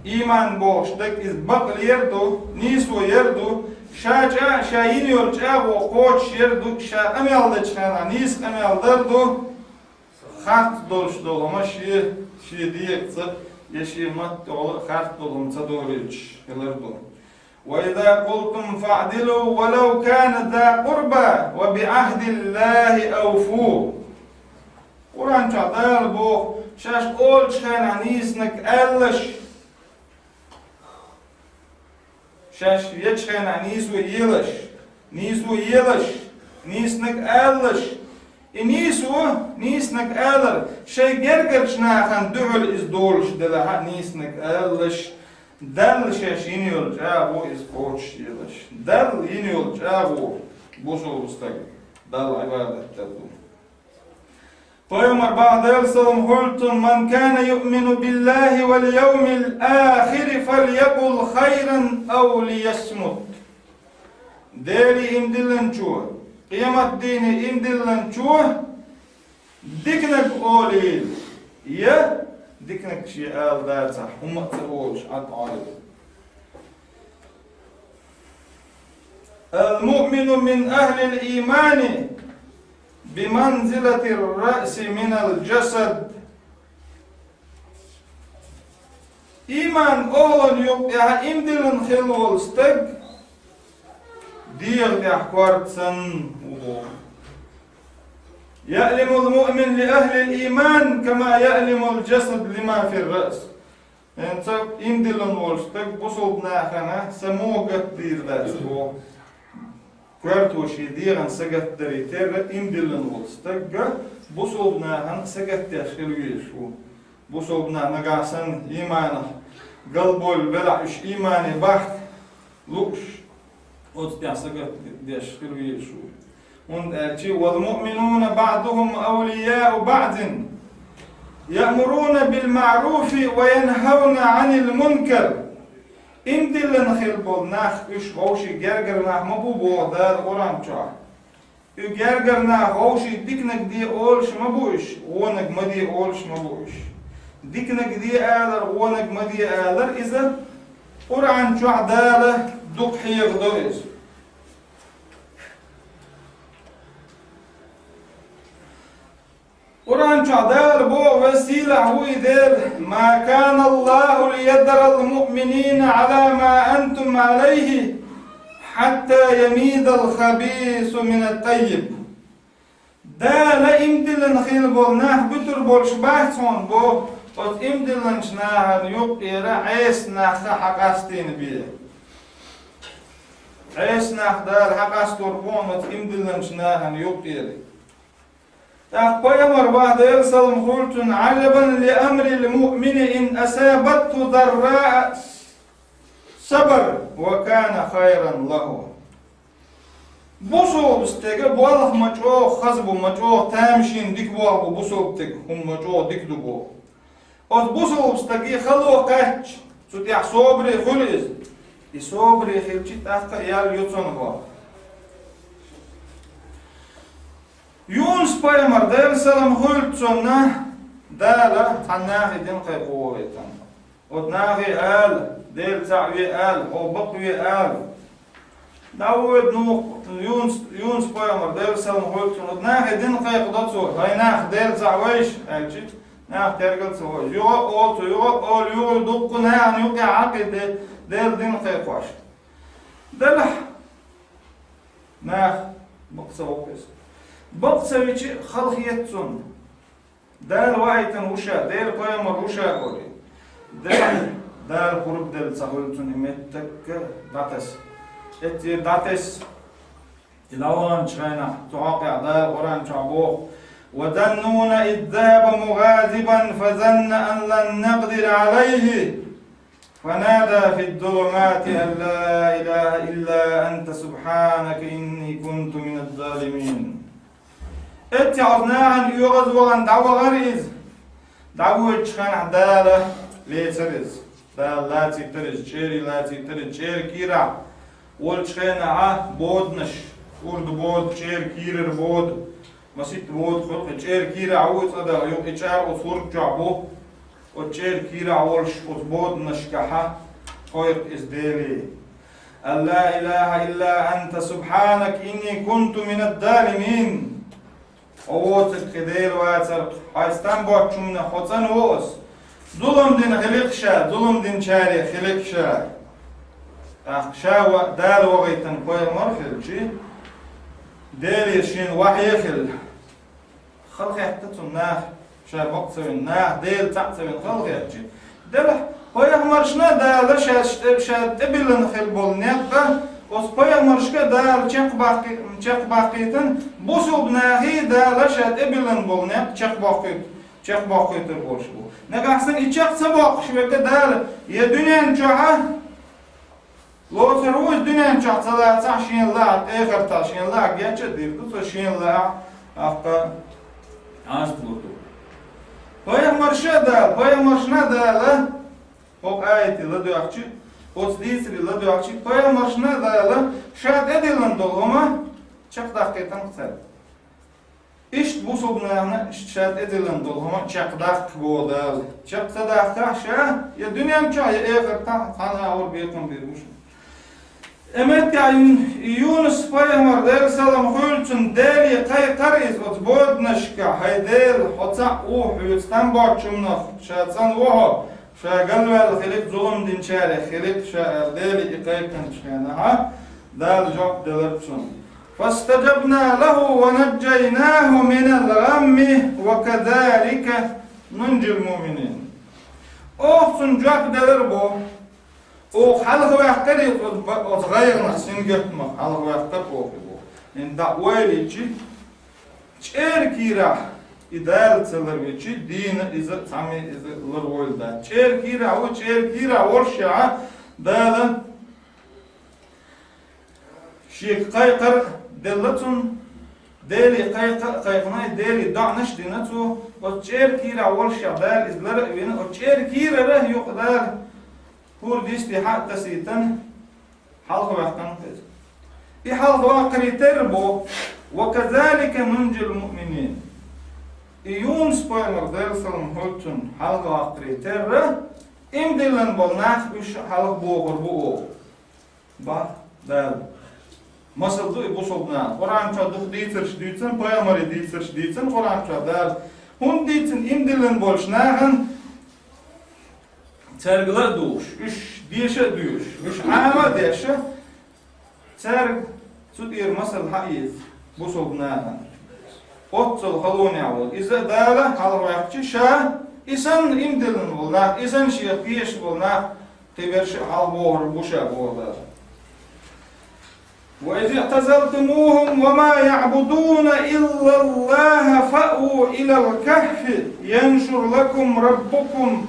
Ийман бохуш дерг иза бакъ лер ду, нийсо яр ду, ша чӀа, ша йина йолу чӀагӀо кхочуш яр ду, ша къамел дечу хенахь нийса къамел дар ду, харц долуш долу хӀума шен, шен дегӀаца я шен маттахула харц долу хӀума ца долуьйтуш хилар ду. «Ва иза къултум фаъдилу ва лав кана за къурба ва биӀахдиллахи авфу». Къуръан чохь Дала боху, шаьш олучу хенахь нийсаниг алалаш, шаьш ечу хенахь нийсо елаш, нийсо елаш, нийсаниг алалаш. И нийсо, нийсаниг алар, шайн гергарчу нахана дуьхьал иза долуш делахь а, нийсаниг алалаш, Далла шаьш йина йолу чӀагӀо иза кхочушъелаш. Далла йина йолу чӀагӀо бусулба стаг Далла Ӏибадат дар ду. Пайхамар боху, Делан салам хуьлда цунна: «Ман кана юъмину биллахи вал явмил ахири фалякъул хайран ав лиясмут». Деле ийман диллинчо, къематдийне ийман диллинчо диканиг олийла, я диканиг шен ала дацахь, хӀумма а ца олуш, Ӏад Ӏойла. Ал-муъмину мин ахлил иймани би манзилатир раъси минал жасад. Ийман охӀлан юкъехь ийман диллина хилла волу стаг дегӀан тӀехь корта санна ву боху. Яълимул муъмин ли ахлил ийман, кама яълимул жасад лима фир раъс. ХӀинца ийман диллина волу стаг бусулба нахана са муха гатдийр дац боху. Коьрто шен дегӀан са гатдарий терра, ийман диллина волу стаг бусулба нахана са гатдеш хила везаш ву. Бусулба нах нагахь санна ийманах галбовла велахь, уьш иймане бахка лууш, оцу тӀехь са гатдеш хила везаш ву. ХӀунда аьлча: «Вал муъминуна баъдухум авлияу баъдин, яъмуруна бил маъруфи ва янхавна Ӏанил мункар». Ийман диллина хилла болу нах, уьш вовшийн гергара нах ма бу боху Дала Къуръан чохь. И гергара нах вовшийн диканиг де олуш ма бу уьш, вониг ма де олуш ма бу уьш. Диканиг де алар, вониг ма де алар иза Къуръан чохь Дала дукха хьехадо иза. Къуръан чохь Дала боху, веза-сийлахь ву и Дела: «Ма кана Аллаху лиязарал муъминина Ӏала ма антум Ӏалайхи, хьатта ямизал хабису минат таййиб». Дала ийман диллина хилла болу нах буьтур болуш бац хьуна боху, оцу ийман диллинчу нахана юккъера Ӏеса нах хьакъастийна бен. Ӏеса нах Дала хьакъастор бу хьуна оцу ийман диллинчу нахана юккъера. ТӀаккха пайхамар боху, Делан салам хуьлда цунна: «Ӏажабан ли амрил муъмини ин асабатху дарраъ сабар ва кана хайран лаху». Бусулба стеган болх ма чӀогӀа хаза бу, ма чӀогӀа тамашийна дика болх бу бусулба стеган, хӀума ма чӀогӀа дика ду боху. Оцу бусулба стаге хало кхаьчча, цу тӀехь собаре хуьлу иза. И собаре хилча, тӀаккха а ял йо цунна боху. Юнус-пайхамар, Делан салам хуьлда цунна, Дала цхьана нахе дина кхайкхо вахийтина. Оцу нахе ала, Дела цхьаъ ве ала, хьо бакъ ве ала. ДӀавоьду Нух, Юнус, Юнус пайхамар, Делан салам хуьлда цунна, нахе дин кхайкхадо цо, хӀай нах, Дела цхьаъ вайша, аьлча, нах тергал ца вайша. Юха а олу цо, юха а олу, юха а дуккха нахана юкъе Ӏакъида, Делан дин кхайкхош. Делахь, нах бакъ ца воккху иза. Бакъ ца вичи, хала хета цунна. Дала ваийтина ву ша, Делан пайхамар ву ша олий. Дала, Дала пурба делла ца хуьлу цунна и меттиг дӀатаса. Эццера дӀатесна, и дӀаваханчу хенахь, цу хьокъехь Дала Къуръан чохь боху: «وذا النون إذ ذهب مغاضبا فظن أن لن نقدر عليه فنادى في الظلمات أن لا إله إلا أنت سبحانك إني كنت من الظالمين». Эццехь оцу нахана оьгӀазвахана дӀавахара иза. ДӀавоьдучу хенахь Дала лецара иза. Дала лацийтара иза, чӀерий лацийтара иза, чӀеран кийрахь волчу хенахь боданаш, урда бода, чӀеран кийрара бода, масийтта бода хуьлу, кхин чӀеран кийрахь ву иза цӀа даха, юха и чӀара оцу хӀорда чохь бу. Оцу чӀеран кийрахь волуш оцу боданашкахьа кхойкху иза Деле: «Ан ла илаха илла анта субхьанак, инни кунту минад-далимин». Хьо воцург кхин Дела вацара, хьайца там боцучу хӀуманах хьо цӀанву аса. Зулам дина хили-кх ша, зулам динчарех хили-кх ша. ТӀаккха ша ва-, Дала вахийтина пайхамар хилча, Делера шена вахье а хилла. Хала хетта цунна наха, ша бакъ ца вина, наха Дела цхьаъ ца вина хала хетча. Делахь, пайхамаршна Дала ша, ша тӀебиллина хила болу некъ, оцу пайхамаршка Дала чекхбаккхи-, чекхбаккхийтина, бусулба нахе Дала ша тӀебиллина болу некъ чекхбоккхуьйту-, чекхбоккхуьйтур болуш бу. Нагахь санна и чекх ца боккхуш верг Дала я дуьнен чохьа, лоцур ву иза дуьнен чохь ца лацахь, шена лаахь, эхартахь шена лаахь геча а дийр ду, цо шена лаахь, ахка, Ӏазап лур ду. Пайхамарша а Дала, пайхамаршна а Дала, хӀокху аятий ладоьгӀчи, оцу дийцаре ладоьгӀчи, пайхамаршна а Дала, ша тӀедиллина долу хӀума чекхдаккхийтина цара. Иштта бусулба нахана иштта ша тӀедиллина долу хӀума чекхдаккха боху Дала. Чекх ца даккхахь ша, я дуьнен чохь, я эхартахь цхьана агӀор бекхам бийр бу шуна. Э, меттехь Юнус пайхамар, Делан салам хуьлда цунна, Деле кхайкхара иза оцу боданашка: «ХӀай Дела, хьо цхьаъ ву, хьоьца там боцучунах ша цӀанву хьо». Ша галваьлла хилира, зулам динчарех хилира ша аьлла, Деле и кхайкхинчу хенахь, Дала жоп делира цунна: «فاستجبنا له ونجيناه من الغم وكذلك ننجي المؤمنين». Оха цунна жоп делира боху. Оха хьалхаваьккхира иза оцу ба-, оцу гӀайгӀанах, сингаттамах хьалхаваьккхира оха боху. ХӀинца дӀа ойла йичи, чӀеран кийрахь и Дала ца ларвичи, дийна иза, цхьамма иза ларвойла дац. ЧӀеран кийрахь ву, чӀеран кийрахь волушехь Дала шега кхайкхар делла цунна, Деле кхайкха а кхайкхина, Деле доӀанаш а дина цо, оцу чӀеран кийрахь волушехь Дала иза лара а вина, оцу чӀеран кийрара юкъа Дала хӀора дисте хьа а тасийтина, хьалхаваьккхина иза. И хьалхаваккхаре терра боху: «وكذلك ننجي المؤمنين». И Юнус пайхамар, Делан салам хуьлда цунна, хьалхаваккхаре терра, иман диллина болу нах уьш хьалхабохур бу оха. Бах, Дала. Масал ду и бусулба нахана. Къуръан чохь дукха дийцарш дийцина, пайхамаре дийцарш дийцина Къуръан чохь Дала. ХӀунда дийцина? Иман диллина болчу нахана цаьрга ла а дугӀуш, уьш деша а доьшуш, уьш Ӏама а деш, цаьрга цу тӀера масал хьаэца бусулба нахана. Оццул халонехь волу иза Дала хьалхаваьккхича, ша, и санна иман диллина волу нах, и санна шех тешаш болу нах, кхиберш а хьалхабохур бу ша боху Дала. «وإذ اعتزلتموهم وما يعبدون إلا الله فأووا إلى الكهف ينشر لكم ربكم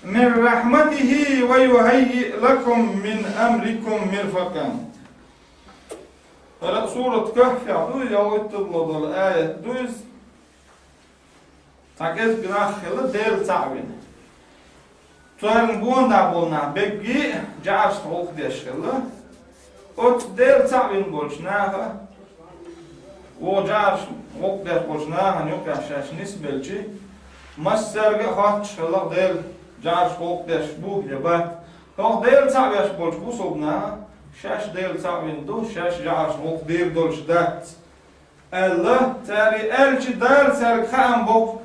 من رحمته ويهيئ لكم من أمركم مرفقا». ХӀара сурат Кахфехь ду, ялхитталгӀа долу аят ду иза. Цхьа кӀезиг нах хилла Дела цхьаъ вина. Царна гонах болу нах бегги а жӀарашна гӀуллакх деш хилла. Оцу Дела цхьаъ вина болчу наха, вон жӀарашна гӀуллакх деш болчу нахана юкъахь шаьш нисбелчи, массаьрга а хоттуш хилла Дела жӀарашна гӀуллакх деш бу я бац. ХӀокху Дела цхьаъ веш болчу бусулба наха шаьш Дела цхьаъ вина ду, шаьш жаӀарш гӀуллакх дийр долуш дац аьлла, цара и аьлча, Дала цаьрга хаам бо-кх.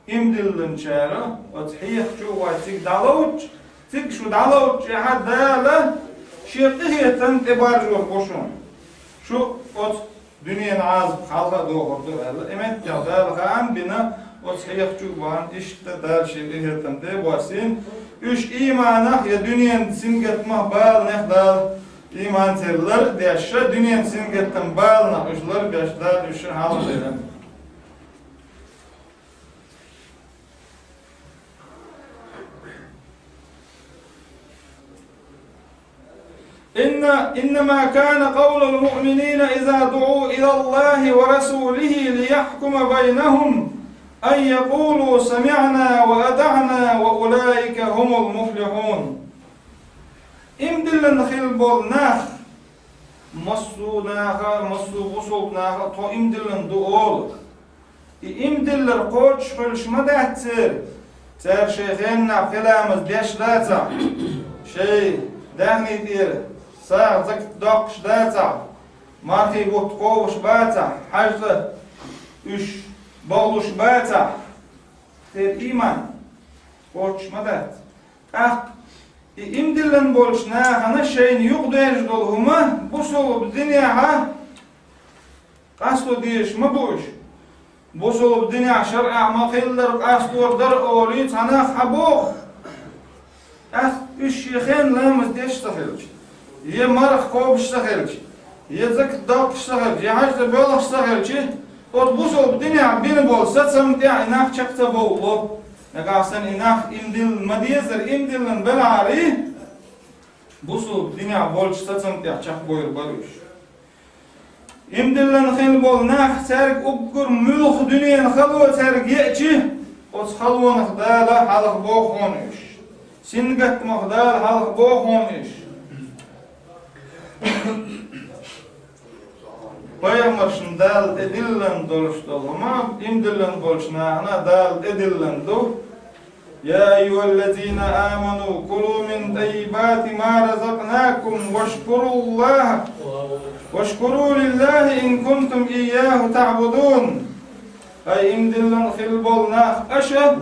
Иман диллинчара оцу хьехачу а вай цига дӀалоцуш, цига шу дӀалоцучехьа, Дала Шен къинхетам тӀебаржор бу шуна. Шу оцу дуьненан Ӏазапах хьалха а дохур ду аьлла, и меттехь Дала хаам бина, оцу хьехачу а бахьана иштта Дала Шен къинхетам тӀе а боссийна, уьш иманах я дуьненан сингаттамах баланех Дала иман церан лар а деш, дуьненан сингаттам баланах уьш лар а беш, Дала уьш хьалха дина. إن إنما كان قول المؤمنين إذا دعوا إلى الله ورسوله ليحكم بينهم أن يقولوا سمعنا وأطعنا وأولئك هم المفلحون. Иман диллина хилла болу нах, массо а наха, массо а бусулба наха тхо иман диллина ду олу. И иман диллар кхочуш хуьлуш ма дац церан, цара шайн хеннахь пхи ламаз деш дацахь, шайн даьхни тӀера сагӀа, закат доккхуш дацахь, мархий бутт кхобуш бацахь, хьаьжцӀа уьш бохлуш бацахь, церан иман кхочуш ма дац. ТӀаккха и иман диллина болчу нахана шайна юкъадерзаш долу хӀума бусулба динехьа къасто дезаш ма бу уьш. Бусулба динехь шарӀехь ма-хиллара къастор дара олий цхьа нах хьан боху? ТӀаккха уьш шен хенна ламаз деш ца хилча, я марха кхобуш ца хилча, я закат доккхуш ца хилча, я хьаьжцӀа боьлхуш ца хилча, оцу бусулба динехь бина болу сацам тӀехь и нах чекх ца бовлало. Нагахь санна и нах иман дилла ма дезара, иман диллина белахьарий, бусулба динехь болчу сацам тӀехь чекхбойр бара уьш. Иман диллина хилла болу нах, цаьрга уггар муьлхха дуьненан хало цаьрга еача, оцу халонах Дала хьалха боху хьуна уьш. Сингаттамах Дала хьалха боху хьуна уьш. Пайхамаршна Дала тӀедиллина долуш долу хӀума иман диллина болчу нахана Дала тӀедиллина ду. يا أيها الذين آمنوا كلوا من طيبات ما رزقناكم واشكروا الله، واشكروا لله إن كنتم إياه تعبدون. Ай, иман диллина хилла болу нах, аша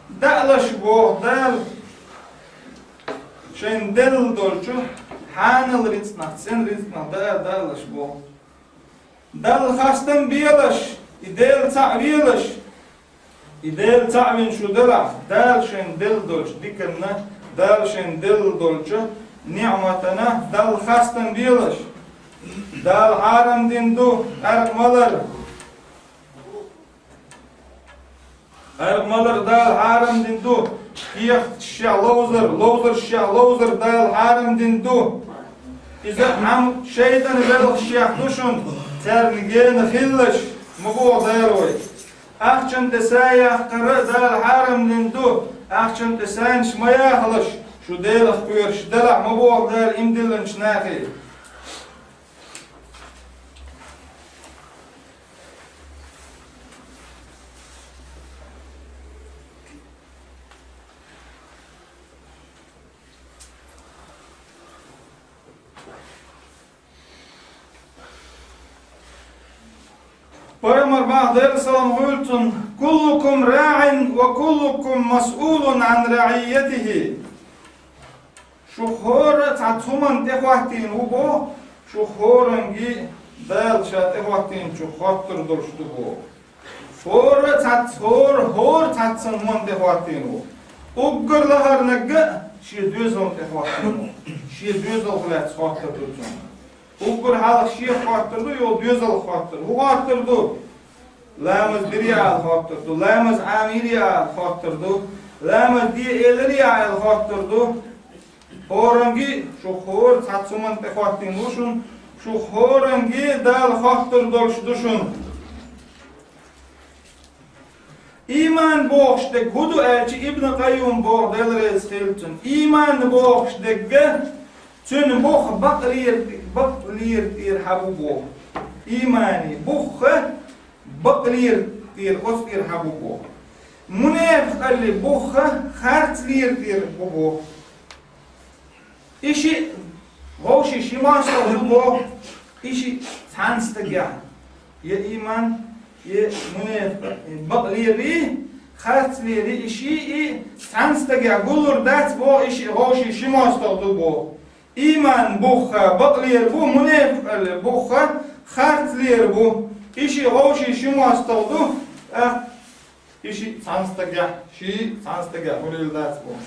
даалаш боху Дала шайна делла долчу хьанал рицкъанах, цӀена рицкъанах даа, даалаш боху. Далла хастам белаш, и Дела цхьаъ велаш, и Дела цхьаъ вина шу делахь, Дала шайна делла долчу диканна, Дала шайна делла долчу ниъматана Далла хастам белаш. Дала хьарам дина ду къаьркъа малар. Къаьркъа малар Дала хьарам дина ду, кехаташшехь ловзар, ловзаршшехь ловзар Дала хьарам дина ду. Иза Ӏам шайтӀан велхашшехь ду шуна, царна гена хилалаш, ма боху Дала вай. Ахчанна тӀе са яккхар а Дала хьарам дина ду, ахчанна тӀе санаш ма яхалаш, шу Делах кхоьруш делахь, ма боху Дала иман диллинчу нахе. Пайхамар боху, Делан салам хуьлда цунна: «كلكم راع وكلكم مسؤول عن رعيته». Шу хӀора а цхьацца хӀуманна тӀехӀоттийна ву боху, шу хӀоранге Дала ша тӀехӀоттийначух хоттур долуш ду боху. ХӀора а цхьацца, хӀора, хӀора цхьацца хӀуманна тӀехӀоттийна ву. Уггар лахарниг а шен доьзална тӀехӀоттийна ву. Шен доьзалх лаьцна хоттур ду цунна. Уггар хьалха шех хоттур ду, юха доьзалх хоттур ду. ХӀун хоттур ду? Ламаз дирий ала хоттур ду, ламаз Ӏамийрий ала хоттур ду, ламаз де элирий ала хоттур ду. ХӀоранге, шу хӀора цхьацца хӀуманна тӀехӀоттийна ву шуна, шу хӀоранге Дала хоттур долуш ду шуна. Ийман бохуш дерг хӀун ду аьлча, Ибн Къаййим боху, Дела реза хилла цунна, ийман бохуш дерг цуьнан бух бакълера, бакълера тӀера хьан бу боху. Иймани бух бакълера тӀера, оцу тӀера хьан бу боху. Мунепакъалли бух харцлера тӀера бу боху. И шиъ вовший ши мостагӀа ду боху, и шиъ цхьана стагехь. Я иман, я мунефикъ, бакълерий, харцлерий, и шиъ и цхьана стагехь гуллур дац боху, и шиъ вовший ши мостагӀа ду боху. Иман бухха бакълер бу, мунефикъалла бухха харцлер бу. И шиъ вовший ши мостагӀа ду, тӀаккха и шиъ цхьана стагехь, шиъ цхьана стагехь хуьлийла дац боху.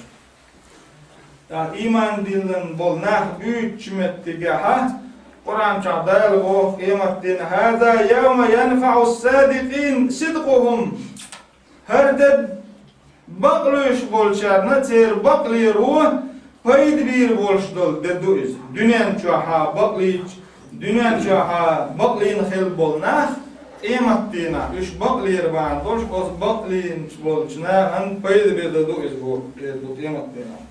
ТӀаккха иман диллина болу нах буьйцучу меттигехьа, Къуръан чохь Дала боху къематдийнахь: «Хаза явма янфаӀу ссадикъин сидкъухум». ХӀара де бакълуьйш болчарна церан бакълеро пайда бийр болуш долу де ду иза. Дуьнен чохьа бакълийча, дуьнен чохьа бакълийна хилла болу нах, къематдийнахь уьш бакълера бахьана долуш, оцу бакълийначу болчу нахана пайда бен де ду иза боху, де ду къематдийнахь.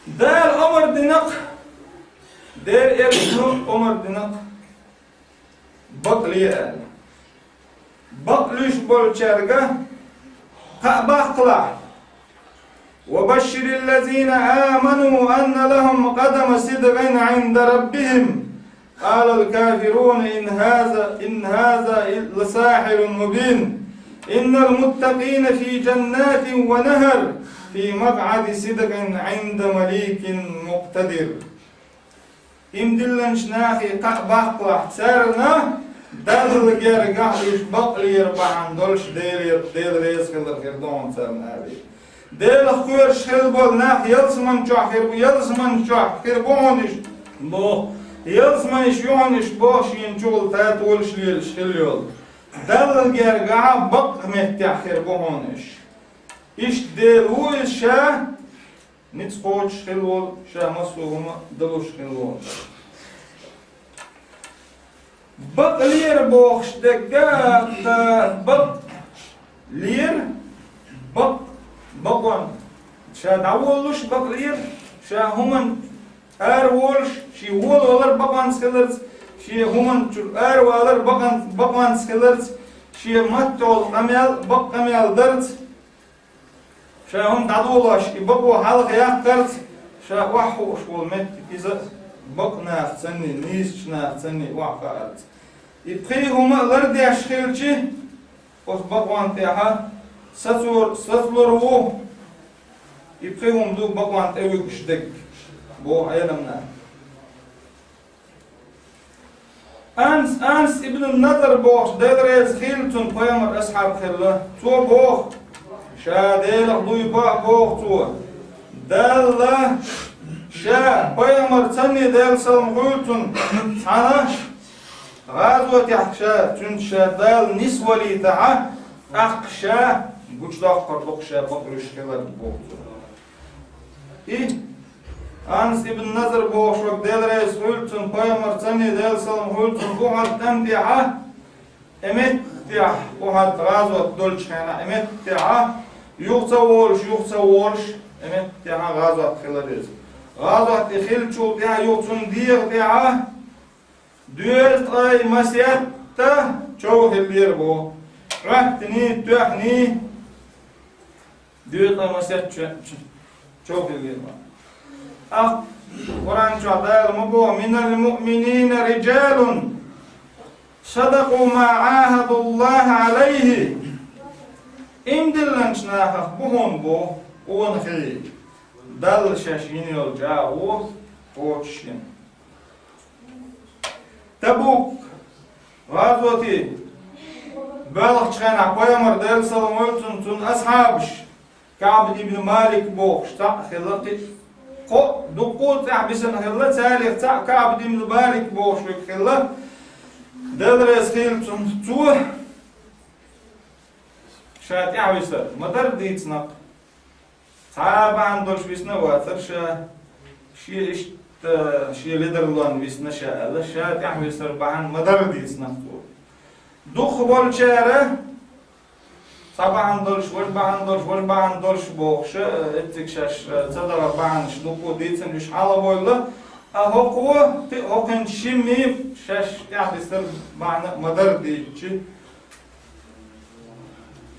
Дала омра динарг, Делан элчано омра динарг бакъле аьлла. Бакълуьйш болчаьрга кхаъ баккхалахь. «Ва башшириллазина аману анна лахум къадама сидкъин гӀинда раббихим». قال الكافرون إن هذا، إن هذا إلا ساحر مبين. إن المتقين في جنات ونهر، في مقعد صدق عند مليك مقتدر. Иман диллинчу нахе кхаъ баккхалахь, царна Далла гергахь уьш бакълера бахьана долуш Делера, Дела реза хилар хир ду хьуна царна аьлла. Делах кхоьруш хилла болу нах ялсаман чохь хир бу, ялсаман чохь хир бу хьуна уьш, боху. Ялсаманаш ю хьуна уьш, боху, шена чугӀула татолаш лелаш хилла йолу. Далла гергахь бакъ меттехь хир бу хьуна уьш. Иштта Дела ву иза ша ницкъ кхочуш хилла волу, ша массо а хӀума далуш хилла волу. Бакълера бохуш дерг, бакълера, бакъ, бакъонца. Ша дӀаволалуш бакълера, ша хӀуманна ара волуш, шен волавалар бакъонца хиларца, шен хӀуманна чуьра аравалар бакъон-, бакъонца хиларца, шен маттахь къамел бакъ къамел дарца. Ша хӀума дӀадолош, и бакъо хьалха яккхарца, ша охьахууш волу меттиг иза бакъ нахаца санний, нийсачу нахаца санний охьахаарца. И пхи хӀума а лардеш хилчи, оцу бакъонна тӀехьа сацор-, сацалур ву, и пхи хӀума ду бакъонна тӀевуьгуш дерг, боху Ӏеламнаха. Анас, Анас ибн Надр бохуш, Дела реза хилла цунна, пайхамар асхьаб хилла. Цо боху, ша Делах дуй баа боху цо. Далла ша пайхамар цанний, Делан салам хуьлу цунна, цхьана гӀазотехь ша, цуьнца ша Дала нисвалийтахьа, тӀаккха ша гучудоккхур ду-кх ша бакълуьйш хилар боху цо. И Анас ибн Надр бохуш верг, Дела реза хуьлу цунна, пайхамар цанний, Делан салам хуьлу цунна, Ухьуд тӀам тӀехьа, и меттехь, Ухьуд гӀазот долчу хенахь, и меттехьа, юха ца волуш, юха ца волуш, и меттехьа гӀазот хилар иза. ГӀазот и хиллачул тӀаьхьа юха цунна дегӀан тӀехьа, доьзткъе масийтта чов хиллера боху. Ӏоьттиний, тоьхний, доьзткъе масийтта чов хиллера боху. Ахь Къуръан чохь Дала ма боху: «Минал муъминина риджалун садакъу ма Ӏахадуллаха Ӏалайхи». Иман диллинчу нахах бу хьуна боху къонахий, Далла шаьш йина йолу чӀагӀо кхочушйина. Табук гӀазоте боьлхучу хенахь пайхамар, Делан салам хуьлу цунна, цуьнан асхьабаш, КаӀб ибн Малик бохуш цхьаъ хилла, кхин кхо, дуккха а цӀахь бисина хилла, царах цхьаъ КаӀб ибн Малик бохуш верг хилла, Дела реза хилла цунна, цо ша тӀаьхьависар ма дара дийцинарг. Цхьа а бахьана долуш висина а вацара ша, шен иштта, шен ледарлонна висина ша аьлла, ша тӀаьхьависар бахьана ма дара дийцинарг цо. Дукхахболчара, цхьа бахьана долуш, важа бахьана долуш, важа бахьана долуш бохуш, эцциг шаьш ца дахар бахьанаш дукха дийцина, уьш хьалха бовла, а хӀокхо, кхин а хӀокхуьнца шимма шаьш тӀаьхьависар бахьана а ма дара дийцича,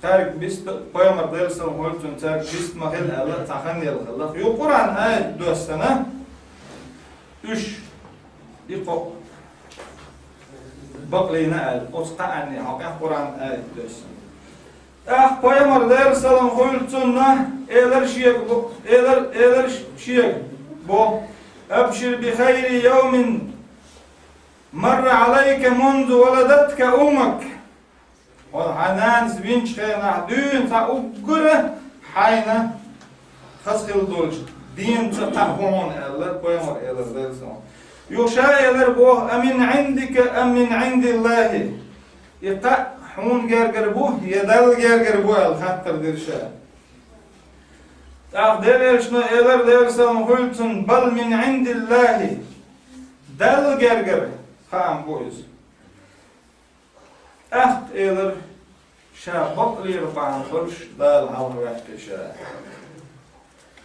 Цаьрга бист, пайхамар Делан салам хуьлда цунна, цаьрга бист ма хила аьлла, цхьа хан елла хилла. Юха Къуръан аят доссана, уьш, и кхо бакълийна аьлла, оцу кхаанне хьокъехь Къуръан аят доссана. ТӀаккха пайхамар Делан салам хуьлда цунна, элар шега бо-, элар, элар шега бо: «Абшир би хайри йовмин марра Ӏалайка мунзу валадатка уммак». Хьо хьан нанас винчу хенахь дуьйна цхьа уггара хьайна хаза хила долчу дийнца кхаъ бу хьуна аьлла, пайхамар элар Делан салам. Юха ша элар боху: «Амин Ӏиндика, ам мин Ӏиндиллахи?» И кхаъ хьуна гергара бу, я Далла гергара бу аьлла хаттар дира ша. ТӀаккха Делан элчано элар Делан салам хуьлда цунна: «Бал мин Ӏиндиллахи». Далла гергара хаам бу иза. ТӀаккха элар, ша бакълера бахьана долуш Дала хьалха ваьккхи ша.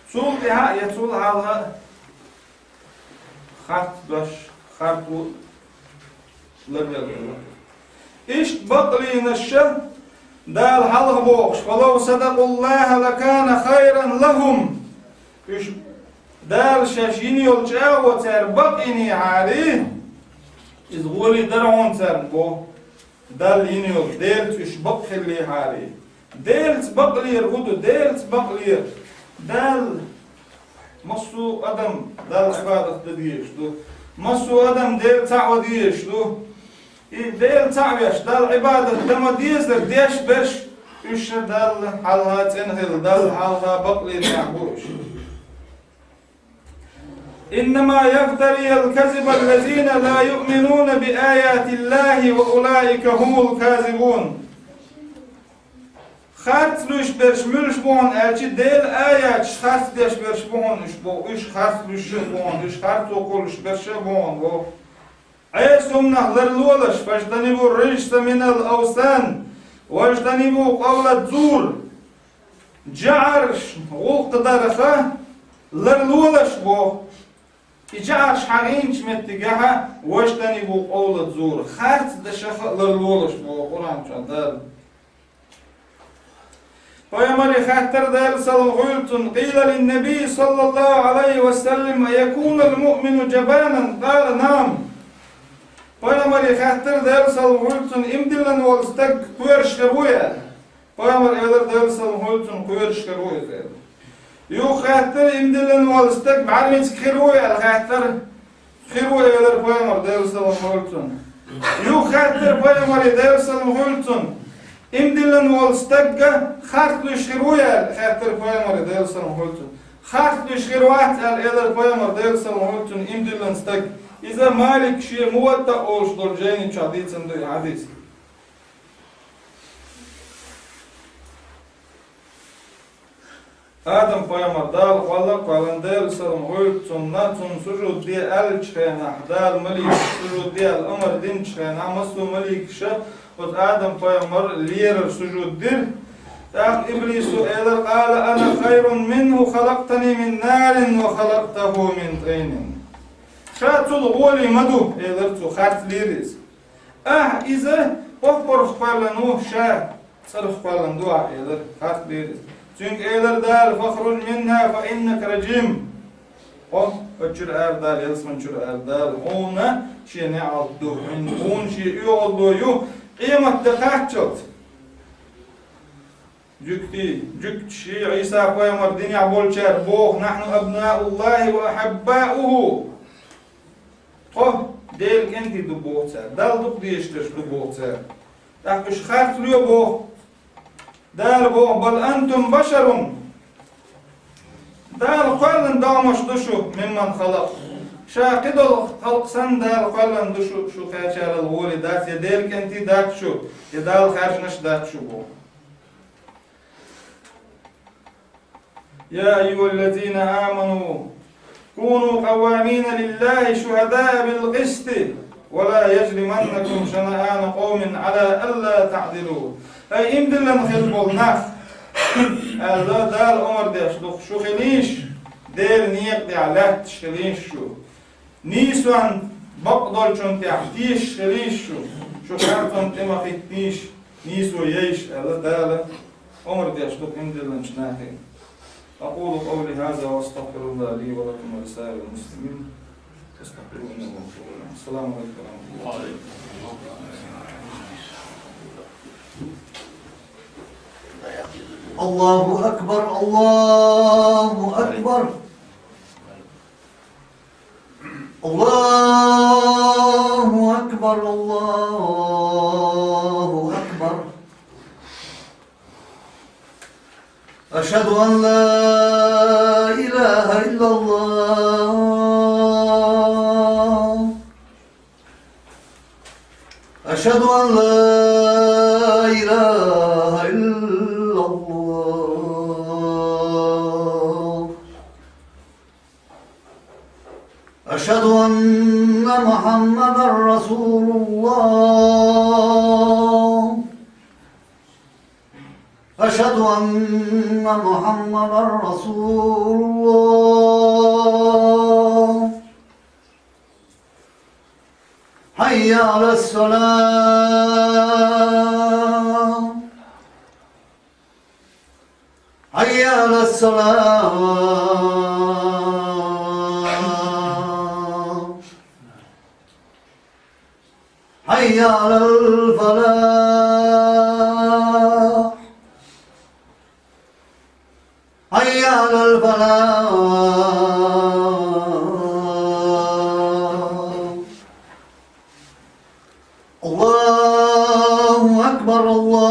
Цул тӀаьхьа а я цул хьалха а харц дош, харц ву ларвелла. Иштта бакълийнарш Дала хьалха бохуш: «Фалав садакъуллаха лакана хайран лахум». Уьш Дала шаьш йина йолу чӀагӀо цара бакъйинехьарий, иза гӀоле дара хьуна царна боху. Далла йина йолу, Делаца уьш бакъ хиллехьарий. Делаца бакълера хӀун ду, Делаца бакълера. Далла, массо а адам Далла Ӏибадат дан дезаш ду. Массо а адам Дела цхьаъ ван дезаш ду. И Дела цхьаъ веш, Далла Ӏибадат дан ма дезара деш берш, уьш ша Далла хьалха цӀена хилла, Далла хьалха бакълийнехь бу уьш. «Иннама яфтариял казибал лазина ла юъминуна би аятиллахи ва улаика хумул казибун». Харц луьйш берш муьлш бу хьуна аьлча, Делан аяташ харц деш берш бу хьуна уьш боху, уьш харц луьйш а бу хьуна, уьш харцо кхуллуш берш а бу хьуна боху. Ӏеса хӀуманах ларлолаш, фажтанибу рижса минал авсан, важтанибу къавла зур. ЖаӀарш гӀуллакх дарха ларлолаш боху. И жаӀарш хьахийначу меттигехь важтанибу къавла зур. Харц дашах а ларлолаш боху Къуръан чохь Дала. Пайхамаре хаьттира Делан салам хуьлда цунна, къийла линнабий саллаллаху Ӏалайхи ва саллам: «Аякунал муъмину жабанан?» Къала: «Наам». Пайхамаре хаьттира Делан салам хуьлда цунна, имдиллина волу стаг кхоьруш хир вуй аьлла. Пайхамар элира Делан салам хуьлда цунна, кхоьруш хир ву иза аьлла. Юха хаьттира, имдиллина волу стаг бӀаьрмециг хир вуй аьлла хаьттира. Хир ву элира пайхамар Делан салам хуьлда цунна. Юха хаьттира пайхамаре Делан салам хуьлда цунна, имдиллина волу стагга харц луьйш хир вуй аьлла хаьттира пайхамаре Делан салам хуьлда цунна. Харц луьйш хир вац аьлла элира пайхамар Делан салам хуьлда цунна, имдиллина стаг. Иза Малик шен Муватта олуш долу жайни чохь дийцина ду и хьадис. Адам пайхамар Дала кхолла а кхоьллина, Делан салам хуьлда цунна, цунна сужуд де аьллачу хенахь, Дала маликашка сужуд де аьлла амар динчу хенахь, массо а маликаша оцу Адам пайхамар лерара сужуд дира. ТӀаккха иблисо элира: «Къала ана хайрун минху, халактани мин нарин ва халактаху мин тӀинин». Ша цул гӀоле ма ду, элира цо, харц лийра иза. Ахь иза поппарх кхоьллина ву, ша цӀарах кхоьллина ду ахь, элира, харц лийра иза. Цуьнга элира Дала: «Фахруж минха, фа иннака ражим». Хьо оцу чуьра арадала, ялсаман чуьра арадала, хьуна шен неӀалт ду, хьуна, хьуна шен оьгӀазло ю, къематде кхаччалц. Жуьгтий, жуьгташий, Ӏийса пайхамар динехь болчара боху: «Нахьну абнауллахи ва ахьиббауху». Тхо Делан кӀентий ду боху цара, Далла дукха дезаш дерш ду боху цара. ТӀаккха уьш харц ло боху. Дала боху: «Бал антум башарун». Дала кхоьллина догӀмаш ду шу, мимман халакъ. Ша кхидолу халкъ санна Дала кхоьллина ду шу, шу кхечарал гӀоле дац, я Делан кӀентий дац шу, я Дала хаьржинарш дац шу боху. يا أيها الذين آمنوا كونوا قوامين لله شهداء بالقسط ولا يجرمنكم شنآن قوم على ألا تعدلوا. Ай, имдиллина хила болу нах, аьлла, Дала омра деш ду, шу хилийша, Делан некъа тӀехь лаьтташ хилийша шу. Нийсонан бакъдолчунна тӀехь тешаш хилийша шу, шу харцонна тӀе ма хӀиттийша, нийсо яйта аьлла Дала омра деш ду къинтӀера нахе. أقول قولي هذا وأستغفر الله لي ولكم ولسائر المسلمين فاستغفروه إنه هو الغفور الرحيم. السلام عليكم ورحمة الله وبركاته. الله أكبر، الله أكبر. الله أكبر، الله أكبر. أشهد أن لا إله إلا الله. أشهد أن لا إله إلا الله. أشهد أن محمدا رسول الله. أشهد أن محمدا رسول الله. حي على الصلاة. حي على الصلاة. حي على الفلاح. حي على الفلاح. الله أكبر، الله